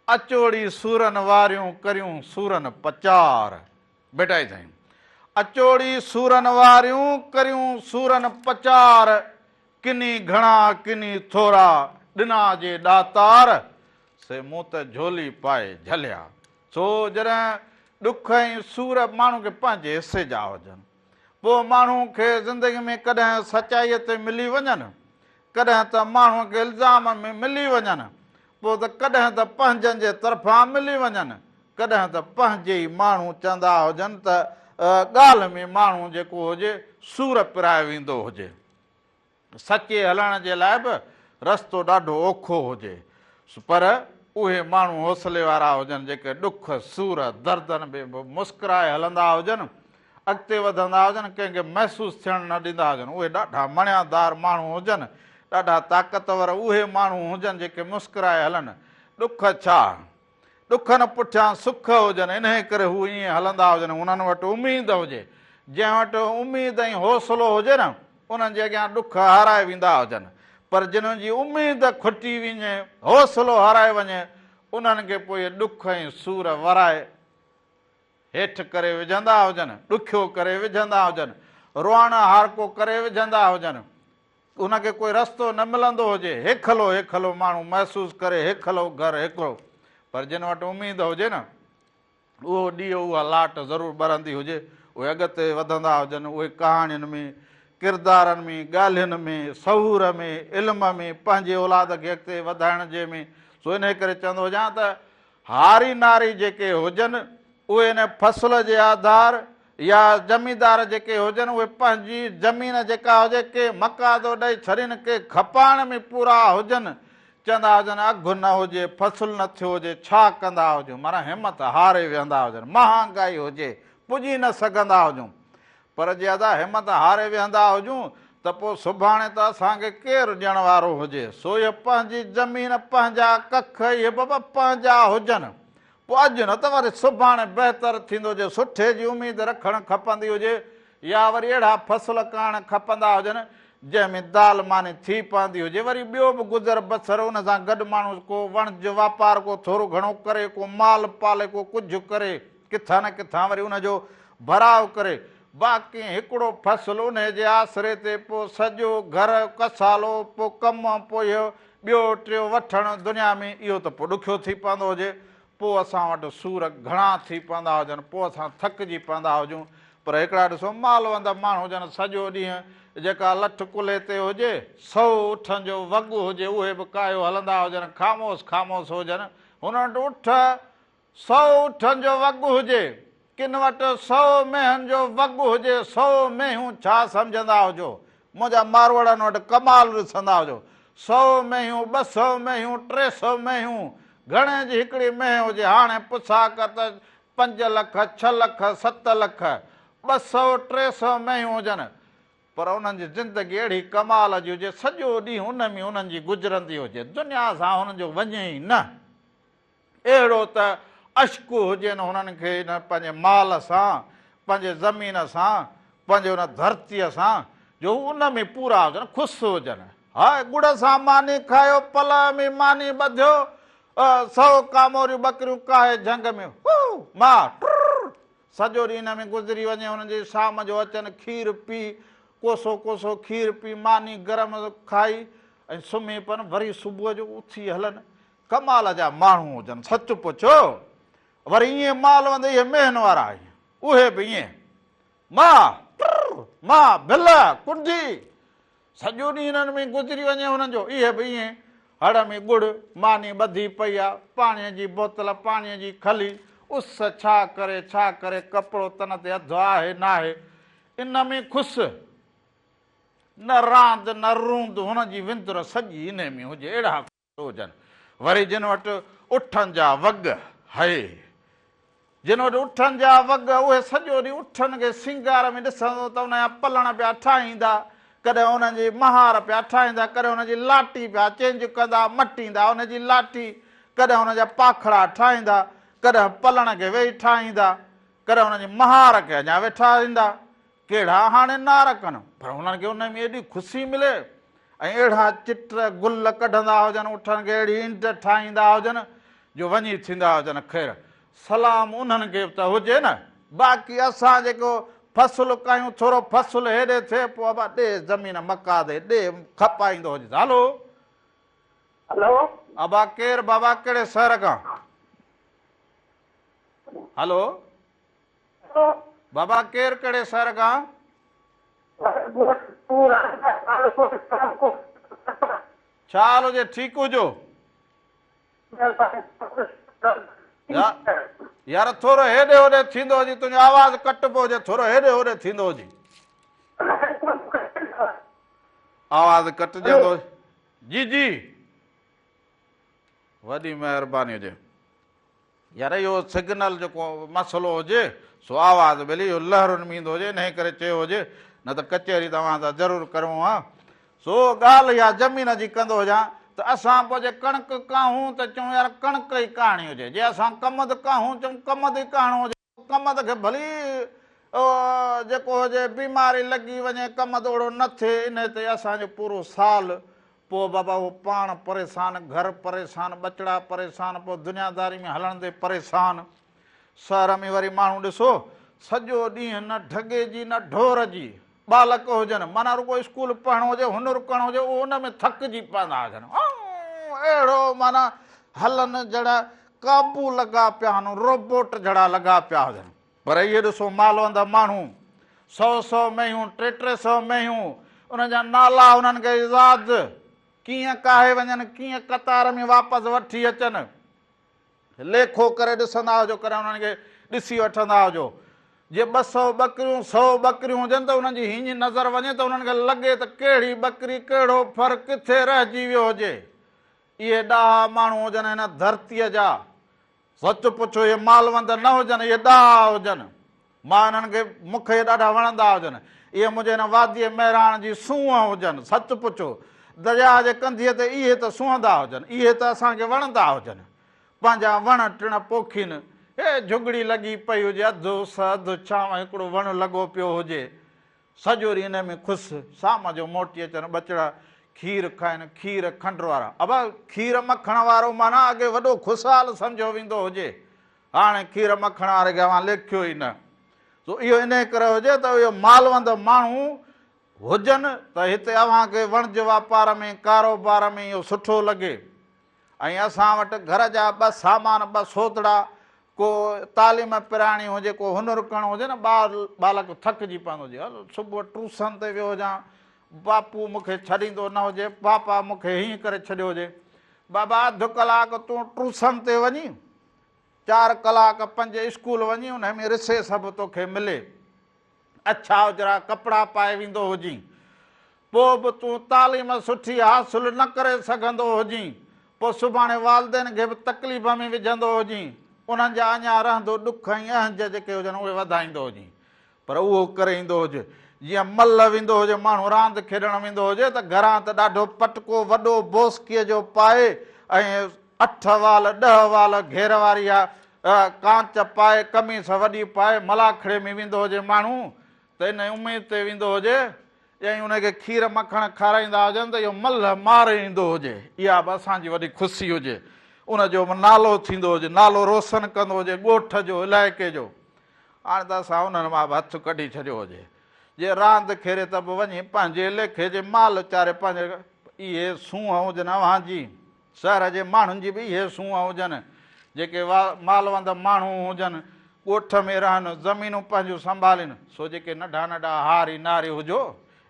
अचोड़ी सूरनि वारियूं करियूं सूरनि पचार। भिटाई साईं अचोड़ी सूरनि वारियूं करियूं सूरनि पचार, किनी घणा किनी थोरा ॾिना जे ॾातार, से मूं त झोली पाए झलिया। सो जॾहिं ॾुख ऐं सूर माण्हू खे पंहिंजे हिसे जा हुजनि, पोइ माण्हू खे ज़िंदगी में कॾहिं सचाईअ ते मिली वञनि, कॾहिं त माण्हूअ खे इल्ज़ाम में मिली वञनि, पोइ त कॾहिं त पंहिंजनि जे तरफ़ां मिली वञनि, कॾहिं त पंहिंजे ई माण्हू चवंदा हुजनि त ॻाल्हि में माण्हू जेको हुजे सूर पिराए वेंदो हुजे। सचे हलण जे लाइ बि रस्तो ॾाढो औखो हुजे, पर उहे माण्हू हौसले वारा हुजनि जेके ॾुख सूर दर्दनि में बि मुस्कुराए हलंदा हुजनि, अॻिते वधंदा हुजनि, कंहिंखे महसूसु थियण न ॾींदा हुजनि। उहे ॾाढा मणियादार माण्हू हुजनि, ॾाढा ताक़तवर उहे माण्हू हुजनि जेके मुस्कुराए हलनि। ॾुख छा, ڏکن پٺيان سک هجن، انهيء ڪري هو ائين هلندا هجن، انهن وٽ اميد هجي. جنهن وٽ اميد ۽ حوصلو هجي نه، انهن جي اڳيان ڏک هارائي ويندا هجن. پر جن جي اميد کٽي وڃي، حوصلو هارائي وڃي، انهن کي پوء اهي ڏک ۽ سور ورائي هيٺ ڪري وجهندا هجن، ڏکيو ڪري وجهندا هجن، روئڻ هارڪو ڪري وجهندا هجن. ان کي ڪوئي رستو نه ملندو هجي، هيکلو هيکلو ماڻهو محسوس ڪري هيکلو گهر هيڪڙو، پر جن وٽ اميد هجي نه، اهو ڏيئو اها لاٽ ضرور ٻرندي هجي، اهي اڳتي وڌندا هجن، اهي ڪهاڻين ۾، ڪردارن ۾، ڳالهين ۾، سهور ۾، علم ۾، پنهنجي اولاد کي اڳتي وڌائڻ جي ۾، سو انهي ڪري چوندو هجان ته هاري ناري جيڪي هجن، اهي ان فصل جي آڌار يا زميندار جيڪي هجن، اهي پنهنجي زمين جيڪا هجي، ڪي مقاعدو ڏئي ڇڏين، ڪي کپائڻ ۾ پورا هجن، چوندا هجن اگهه نه هجي، فصل نه ٿيو هجي، ڇا ڪندا هجون، معنيٰ همت هاري ويهندا هجن، مهانگائي هجي، پڄي نه سگهندا هجون. پر جي ادا همت هاري ويهندا هجون ته پوء سڀاڻي ته اسان کي ڪير ڏيڻ وارو هجي، سو اهي پنهنجي زمين، پنهنجا ڪک، اهي بابا پنهنجا هجن. پوء اڄ نه ته وري سڀاڻي بهتر ٿيندو جي سٺي جي اميد رکڻ کپندي هجي يا وري اهڙا فصل ڪاهڻ کپندا هجن جنهن ۾ دال ماني ٿي پوندي هجي وري ٻيو به گذر بسر ان سان گڏ ماڻهو ڪو وڻج واپار ڪو ٿورو گهڻو ڪري ڪو مال پالي ڪو ڪجهه ڪري ڪٿان نه ڪٿان وري ان جو ڀراء ڪري، باقي هڪڙو فصل انهي جي آسري تي پوء سڄو گهر ڪسالو، پوء ڪم، پوء اهو ٻيو ٽيو وٺڻ دنيا ۾ اهو ته پوء ڏکيو ٿي پوندو هجي، پوء اسان وٽ سور گهڻا ٿي پوندا هجن، پوء اسان ٿڪجي پوندا هجون، پر هڪڙا ڏسو مالوند ماڻهو جن سڄو ڏينهن جيڪا لٺ ڪلهي تي هجي، سو اٺن جو وڳ هجي، اهي به ڪاهيو هلندا هجن، خاموش خاموش هجن، هنن وٽ اٺ سئو اٺن جو وڳ هجي، ڪن وٽ سئو مينهن جو وڳ هجي، سئو مينهون ڇا سمجهندا هجو، منهنجا ماروئڙن وٽ ڪمال ڏسندا هجو، سئو مينهون، 200 مينهون، 300 مينهون، گهڻي جي هڪڙي مينهن هجي، هاڻي پڇا ڪر ته 5 لک، 6 لک، 7 لک، 200، 300 مينهون هجن، پر انهن جي زندگي اهڙي ڪمال جي هجي، سڄو ڏينهن ان ۾ انهن جي گذرندي هجي، دنيا سان هنن جو وڃي ئي نه. اهڙو ته عشق هجين هنن کي ان پنهنجي مال سان، پنهنجي زمين سان، پنهنجي ان ڌرتيء سان، جو هو ان ۾ پورا هجن، خوش هجن. هاء ڳڙ سان ماني کايو، پلئه ۾ ماني ٻڌيو، سئو ڪاموريون ٻڪريون ڪاهي جهنگ ۾، هو! ما! ٽرر! سڄو ڏينهن ان ۾ گذري وڃي، هنن جي شام جو اچن، کير پي، ڪوسو ڪوسو کير پي، ماني گرم کائي ۽ سمهي پون، وري صبح جو اٿي هلن. ڪمال جا ماڻهو هجن سچ پڇو وري ائين مال وند اهي مينهن وارا آهن اهي به ائين ما ٽر ما ڀل ڪنڊي سڄو ڏينهن انهن ۾ گذري وڃي هنن جو اهي به ائين هڙ ۾ ڳڙ ماني ٻڌي پئي آ پاڻي جي بوتل پاڻي جي کلي اس ڇا ڪري ڇا ڪري ڪپڙو تن تي اڌ آهي ناهي ان ۾ خوس نه راند نه روند هن جي وندر سڄي انهي ۾ هجي اهڙا هجن، وري جن وٽ اٺن جا وڳ، هئي، جن وٽ اٺن جا وڳ، اهي سڄو ڏينهن اٺن کي سينگار ۾ ڏسندو ته ان جا پلڻ پيا ٺاهيندا، ڪڏهن انهن جي مهار پيا ٺاهيندا، ڪڏهن انهن جي لاٽي پيا چينج ڪندا، مٽيندا ان جي لاٽي، ڪڏهن ان جا پاکڙا ٺاهيندا، ڪڏهن پلڻ کي ويهي ٺاهيندا، ڪڏهن انهن جي مهار کي اڃا ويٺا ٺاهيندا. ڪهڙا هاڻي نعر ڪن، پر هنن کي ان ۾ ايڏي خوشي ملي ۽ اهڙا چٽ گل ڪڍندا هجن، اٺن کي اهڙي انڊ ٺاهيندا هجن جو وڃي ٿيندا هجن. خير سلام انهن کي به ته هجي نه، باقي اسان جيڪو فصل ڪاهيون، ٿورو فصل هيڏي ٿئي پوء ابا ڏي زمين مڪادي ڏي کپائيندو هجي ته هلو. هلو. ابا ڪير بابا ڪهڙي شهر کان؟ هلو. بابا ڪير ڪهڙي شهر کان؟ ڇا حال هجي ٺيڪ هجو. يار ٿورو هيڏي هوڏي ٿيندو هجي تنهنجو آواز ڪٽبو هجي ٿورو هيڏي هوڏي ٿيندو هجي. آواز ڪٽجندو جي جي وڏي مهرباني هجي. يار اهو سگنل جو ڪو مسئلو هجي سو آواز ٻيلي اهو لهرن ۾ ايندو هجي انهي ڪري چيو هجي نه ته ڪچهري ته اوهان سان ضرور ڪريون ها سو ڳالهه اها زمين جي ڪندو هجان ته ته اسان پوء جي ڪڻڪ ڪاهون ته چئون يار ڪڻڪ ئي ڪاهڻي هجي، جي اسان ڪمند ڪاهون چئون ڪمند ئي ڪاهڻو هجي، ڪمند کي ڀلي جيڪو هجي بيماري لڳي وڃي ڪمند اوڙو نه ٿئي، انهي تي اسان جو پورو سال پوء بابا اهو پاڻ پريشان، گهر پريشان، ٻچڙا پريشان، پوء دنياداري ۾ هلڻ تي پريشان. شهر ۾ وري ماڻهو ڏسو سڄو ڏينهن نه ڍڳي جي نه ڍور جي، ٻالڪ هجن معنيٰ رڳو اسڪول پڙهڻو هجي هنر ڪرڻو هجي اهو ان ۾ ٿڪجي پوندا هجن اهڙو معنيٰ هلن جهڙا قابو لڳا پيا هن روبوٽ جهڙا لڳا پيا هجن پر اهي ڏسو مالوند ماڻهو سو سو مينهون ٽي ٽي سو مينهون انهن جا نالا انهن کي ياد ڪيئن ڪاهي وڃن ڪيئن قطار ۾ واپس وٺي اچن ليکو ڪري ڏسندا هجو ڪڏهن انهن کي ڏسي وٺندا هجو جي 200 ٻڪريون 100 ٻڪريون هجن ته انهن جي هيڃ نظر وڃي ته انهن کي لڳي ته ڪهڙي ٻڪري ڪهڙو ڦر ڪٿي رهجي ويو هجي اهي ڏاها ماڻهو هجن هن ڌرتيء جا سچ پڇو اهي مالوند نه هجن اهي ڏاها هجن مان انهن کي مون کي ڏاڍا وڻندا هجن. اهي منهنجي هن واديء مهراڻ جي سونهن هجن. سچ پڇو، درياهه جي ڪنڌيء تي اهي ته سونهندا هجن. اهي ته اسان کي وڻندا هجن. پنهنجا وڻ ٽڻ پوکين. هي جهڳڙي لڳي پئي هجي، اڌ اس، اڌ ڇانو، هڪڙو وڻ لڳو پيو هجي. سڄو ڏينهن انهي ۾ خوش. شام جو موٽي اچن ٻچڙا، کير کائن، کير کنڊ وارا. ابا، کير مکڻ وارو معنيٰ اڳي وڏو خوشحال سمجهيو ويندو هجي. هاڻي کير مکڻ واري کي اوهان ليکيو ئي نه. سو اهو انهيء ڪري هجي ته اهي مالوند ماڻهو هجن ته هتي اوهان کي وڻج واپار ۾ ڪاروبار ۾ اهو سٺو لڳي ۽ اسان وٽ گهر جا ٻه سامان ٻه سوتڙا ڪو تعليم پرائڻي هجي ڪو هنر ڪرڻو هجي نه ٻار ٻالڪ ٿڪجي پوندو هجي هل صبح ٽوسن تي ويو هجان باپو مون کي ڇڏيندو نه هجي پاپا مون کي هيئن ڪري ڇڏيو هجي بابا اڌ ڪلاڪ تون ٽوسن تي وڃي چار ڪلاڪ پنج اسڪول وڃي انهي ۾ رسيس به توکي ملي. اڇا اجرا ڪپڙا پائي ويندو هجين. پوء به تون تعليم سٺي حاصل نه ڪري سگهندو هجين. پوء سڀاڻي والدين کي به تڪليف ۾ وجهندو هجين. انهن جا اڃا رهندو ڏک ۽ اهنج جيڪي هجن اهي وڌائيندو هجين. پر اهو ڪري ايندو هجي. جيئن ملهه ويندو هجي، ماڻهو راند کيڏڻ ويندو هجي ته گهران ته ڏاڍو پٽڪو وڏو بوسڪيء جو پائي ۽ اٺ وال ڏهه وال گهير واري اها ڪانچ پائي، قميص وڏي پائي ملاکڙي ۾ ويندو هجي ماڻهو ته انهي اميد تي ويندو هجي ۽ ان کي کير مکڻ کارائيندا هجن ته اهو ملهه ماري ايندو هجي. اها به اسان جي وڏي خوشي هجي. ان جو به نالو ٿيندو هجي، نالو روشن ڪندو هجي ڳوٺ جو، علائقي جو. هاڻي ته اسان انهن مان به هٿ ڪڍي ڇڏيو هجي. جي راند کيري ته به وڃي پنهنجي ليکي جي مال چاري پنهنجي اهي سونهن هجن اوهان جي. شهر جي ماڻهن جي به اهي سونهن هجن. جيڪي مالوند ماڻهو هجن، ڳوٺ ۾ رهن، زمينون پنهنجون سنڀالين، سو جيڪي ننڍا ننڍا هاري ناري هجو،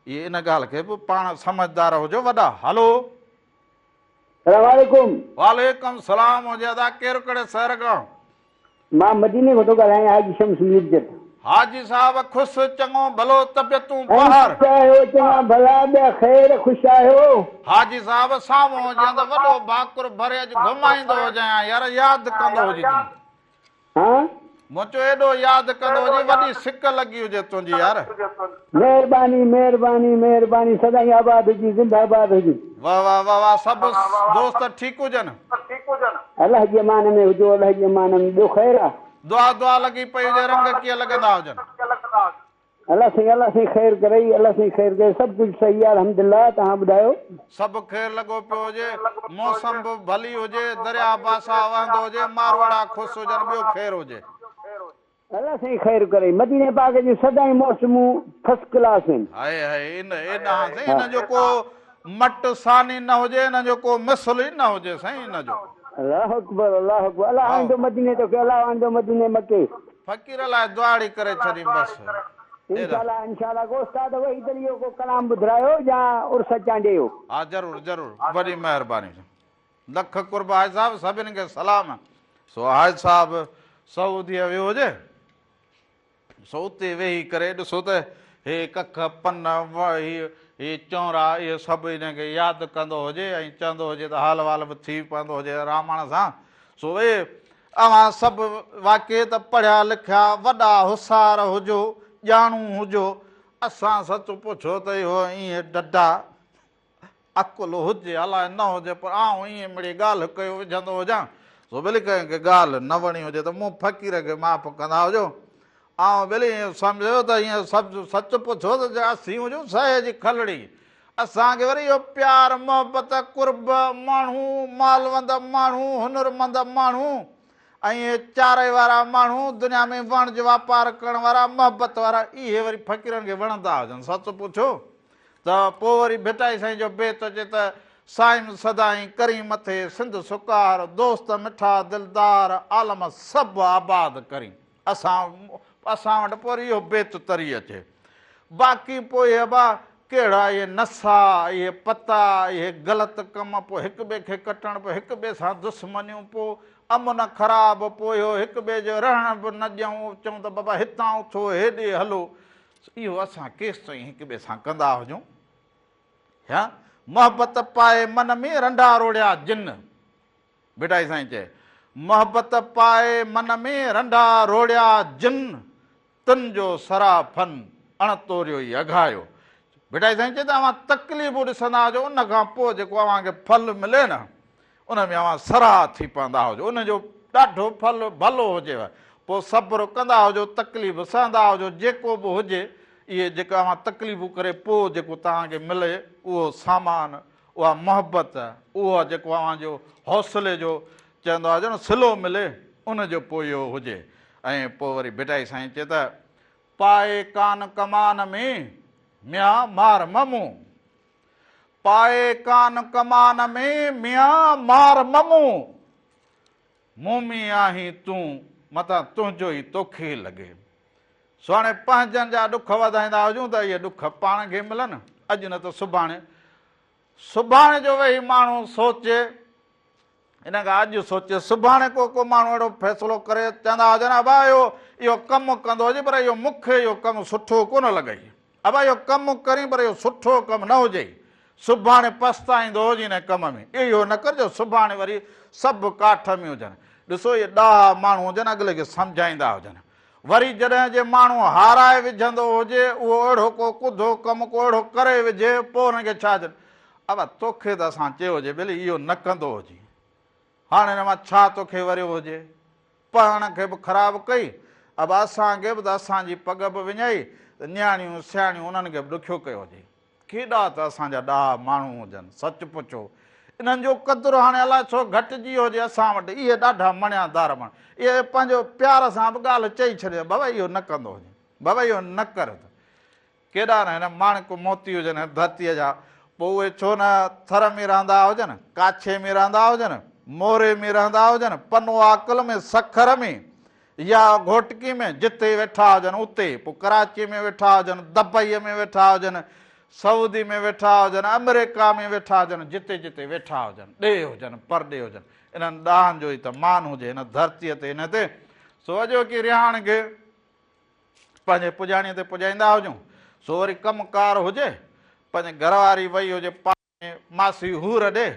اهي ان ڳالهه کي به پاڻ سمجهدار هجو وڏا. هلو. سلام عليڪم. وعليڪم سلام هجي ادا ڪير ڪهڙي شهر کان. مان مديني کان ٿو ڳالهايان حاجي شمس ميرجت. حاجي صاحب خوش چڱو ڀلو طبيعتون بهار. خوش آهيو چڱا ڀلا ٻيا خير خوش آهيو. حاجي صاحب سامهون هجين ته وڏو ڀاڪر ڀري اڄ گهمائيندو هجين ها يار ياد ڪندو هجين تون. ها. مون چيو ايڏو ياد ڪندو هجين وڏي سڪ لڳي هجي تنهنجي يار. مهرباني مهرباني مهرباني سدائين آباد هجين زنده آباد هجين. واه واه واه واه سڀ دوست ٺيڪ هجن. الله جي امان ۾ هجو الله جي امان ۾ ٻيو خير آ. دعا دعا لڳي پئي هجي رنگ ڪيئن لڳندا هجن. الله سائين الله سائين خير ڪرئي الله سائين خير ڪري سڀ ڪجهه صحيح آ الحمدلله توهان ٻڌايو. سڀ خير لڳو پيو هجي موسم به ڀلي هجي درياء باسا وهندو هجي ماروئڙا خوش هجن ٻيو خير هجي. الله سائين خير ڪرئي مديني پاڪ جون سدائين موسمون فرسٽ ڪلاس آهن. هائي هائي ان ايڏانهن سائين ان جو ڪو مٽ ثاني نه هجي ان جو ڪو مثل ئي نه هجي سائين ان جو. الله اڪبر الله اڪبر الله آڻيندو مديني توکي الله آڻيندو مديني مڪي. فقير لاء دعاڙي ڪري ڇڏين بس. انشاء الله انشاء الله ڪو استاد وحيد علي جو ڪو ڪلام ٻڌرايو يا عرس چانڊيي جو. ها ضرور ضرور وڏي مهرباني لک قرب حاجي صاحب سڀن کي سلام سو حاجي صاحب سعودي ويو هجي سو اتي ويهي ڪري ڏسو ته هي ڪک پن هي هي چونرا اهي سڀ ان کي ياد ڪندو هجي ۽ چوندو هجي ته حال وال به ٿي پوندو هجي راماڻ سان سو اهي اوهان سڀ واقعي ته پڙهيا لکيا وڏا هوشيار هجو ڄاڻو هجو اسان سچ پڇو ته اهو ائين ڊڊا عقل هجي الائي نه هجي پر آئون ائين مڙئي ڳالهه ڪيو وجهندو هجان. سو ڀلي ڪنهن کي ڳالهه نه وڻي هجي ته مون فقير کي معاف ڪندا هجو. آئون ڀلي ائين سمجهيو ته ائين سڀ سچ پڇو ته جي اسين هجون سهي جي کلڙي. اسان کي وري اهو پيار، محبت، قرب، ماڻهو، مالوند ماڻهو، هنرمند ماڻهو ۽ اهي چارئي وارا ماڻهو، دنيا ۾ وڻج واپار ڪرڻ وارا، محبت وارا، اهي وري فقيرن کي وڻندا هجن. سچ پڇو ته پوء وري ڀٽائي سائين جو بيت اچي ته، صائم سدائين ڪرين مٿي سنڌ سڪار، دوست مٺا دلدار، عالم سڀ آباد ڪرين. اسان اسان وٽ پوء وري اهو بيت تري اچي. باقي پوء اهي ابا ڪهڙا اهي نسا، اهي پتا، اهي غلط ڪم، پوء هڪ ٻئي کي ڪٽڻ، پوء هڪ ٻئي سان دشمنيون، پوء امن خراب، پوء اهو هڪ ٻئي جو رهڻ به نه ڏيون، چئون ته بابا هتان اٿو هيڏي هلو. اهو اسان ڪيستائين هڪ ٻئي سان ڪندا هجون؟ هيا محبت پائي من ۾ رنڊا روڙيا جن. ڀٽائي سائين چئي، محبت پائي من ۾ رنڊا روڙيا جن، تن جو سرا فن اڻ توريو ئي اگهايو. ڀٽائي سائين چئي ته اوهان تڪليفون ڏسندا هجو ان کان پوء جيڪو اوهان کي ڦل ملي نه ان ۾ اوهان سرها ٿي پوندا هجو ان جو ڏاڍو ڦل ڀلو هجيو پوء صبر ڪندا هجو تڪليف سهندا هجو جيڪو به هجي اهي جيڪا اوهان تڪليفون ڪري پوء جيڪو توهان کي ملي اهو سامان اها محبت، اهو جيڪو اوهان جو حوصلي جو چوندو آهي ڄڻ صلو ملي ان جو پوء اهو هجي ۽ پوء وري ڀٽائي سائين چئي ته. پائي ڪان ڪمان ۾ ميان مار م مون. پائي ڪان ڪمان ۾ ميان مار م مون. مون ۾ آهين تون متان تنهنجو ئي توکي لڳي. سو هاڻي پنهنجن جا ڏک وڌائيندا هجون ته اهي ڏک پاڻ کي ملن، اڄ نه ته سڀاڻي. سڀاڻي جو ويهي ماڻهو سوچي، ان کان اڄ سوچي، سڀاڻي ڪو ڪو ماڻهو اهڙو فيصلو ڪري، چوندا هجن ابا اهو اهو ڪم ڪندو هجي پر اهو مون کي اهو ڪم سٺو ڪونه لڳئي. ابا اهو ڪم ڪرين پر اهو سٺو ڪم نه هجئي، سڀاڻي پستائيندو هجين ان ڪم ۾، اهو نه ڪر جو سڀاڻي وري سڀ ڪاٺ ۾ هجن. ڏسو اهي ڏاها ماڻهو هجن اڳلي کي سمجهائيندا هجن. وري جڏهن جي ماڻهو هارائي وجهندو هجي اهو اهڙو ڪو ڪڌو ڪم ڪو اهڙو ڪري وجهي پوء ان کي ڇا چئجي ابا توکي ته اسان چيو هجي ٻيلي اهو نه ڪندو هجين هاڻ ان مان ڇا توکي وريو هجي. پاڻ کي به خراب ڪئي، ابا اسان کي به ته اسان جي پڳ به وڃائي ته نياڻيون سياڻيون انهن کي به ڏکيو ڪيو هجي. ڪيڏا ته اسان جا ڏاها ماڻهو هجن، سچ پڇو انهن جو قدر هاڻي الائي ڇو گهٽجي ويو هجي اسان وٽ اهي ڏاڍا مڻيادار ماڻهو اهي پنهنجو پيار سان به ڳالهه چئي ڇڏين بابا اهو نه ڪندو هجين بابا اهو نه ڪر ته ڪيڏا نه هن ماڻڪ موتي هجن هن ڌرتيء جا، پوء اهي ڇو نه ٿر ۾ رهندا هجن، ڪاڇي ۾ رهندا هجن، موري ۾ رهندا هجن، پنو عاقل ۾، سکر ۾ يا گهوٽڪي ۾، جتي ويٺا هجن اتي، پوء ڪراچيء ۾ ويٺا هجن، دبئيء ۾ ويٺا هجن، سعودي ۾ ويٺا هجن، آمريڪا ۾ ويٺا هجن، جتي جتي ويٺا هجن، ڏيهه هجن، پرڏيهه هجن، انهن ڏاهن جو ئي ته مان هجي هن ڌرتيء تي هن تي، سو اڄوڪي رهاڻ کي. پنهنجي پڄاڻيء تي پڄائيندا هجون، سو وري ڪم ڪار هجي، پنهنجي گهر واري وئي هجي پاڻ ۾ ماسي حور ڏي،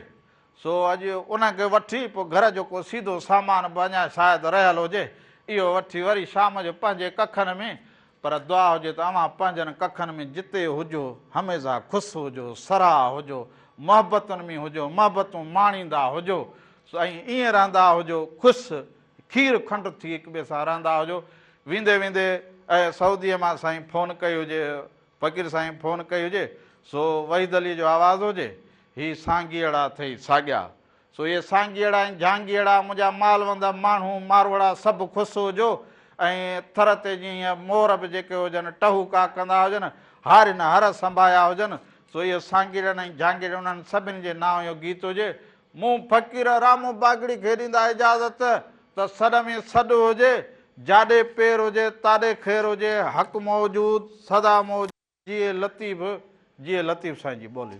سو اڄ ان کي وٺي پوء گهر جو ڪو سيڌو سامان به اڃا شايد رهيل هجي، اهو وٺي وري شام جو پنهنجي ڪکن ۾، پر دعا هجي ته اوهان پنهنجن ڪکن ۾ جتي هجو، هميشه خوش هجو، سرها هجو، محبتن ۾ هجو، محبتون ماڻيندا هجو، سو ۽ ائين رهندا هجو، خوش، کير کنڊ ٿي هڪ ٻئي سان رهندا هجو. ويندي ويندي اهي سعوديء مان سائين فون ڪئي هجي، فقير سائين فون ڪئي هجي، سو وحيد عليء جو آواز هجي، هي سانگيئڙا اٿئي ساڳيا. سو اهي سانگيئڙا ۽ جهانگيئڙا منهنجا مالوند ماڻهو ماروئڙا سڀ خوش هجو ۽ ٿر تي جيئن هيء مور به جيڪي هجن ٽهوڪا ڪندا هجن، هارين هر سنڀايا هجن، سو اهي سانگيئڙن ۽ جهانگيئڙن انهن سڀني جي نانء اهو گيت هجي. مون فقير رامو باگڙي کي ڏيندا اجازت ته سڏ ۾ سڏ هجي، جاڏي پير هجي تاڏي خير هجي، حق موجود سدا موجود، جيئي لطيف، جيئي لطيف سائين جي ٻولي.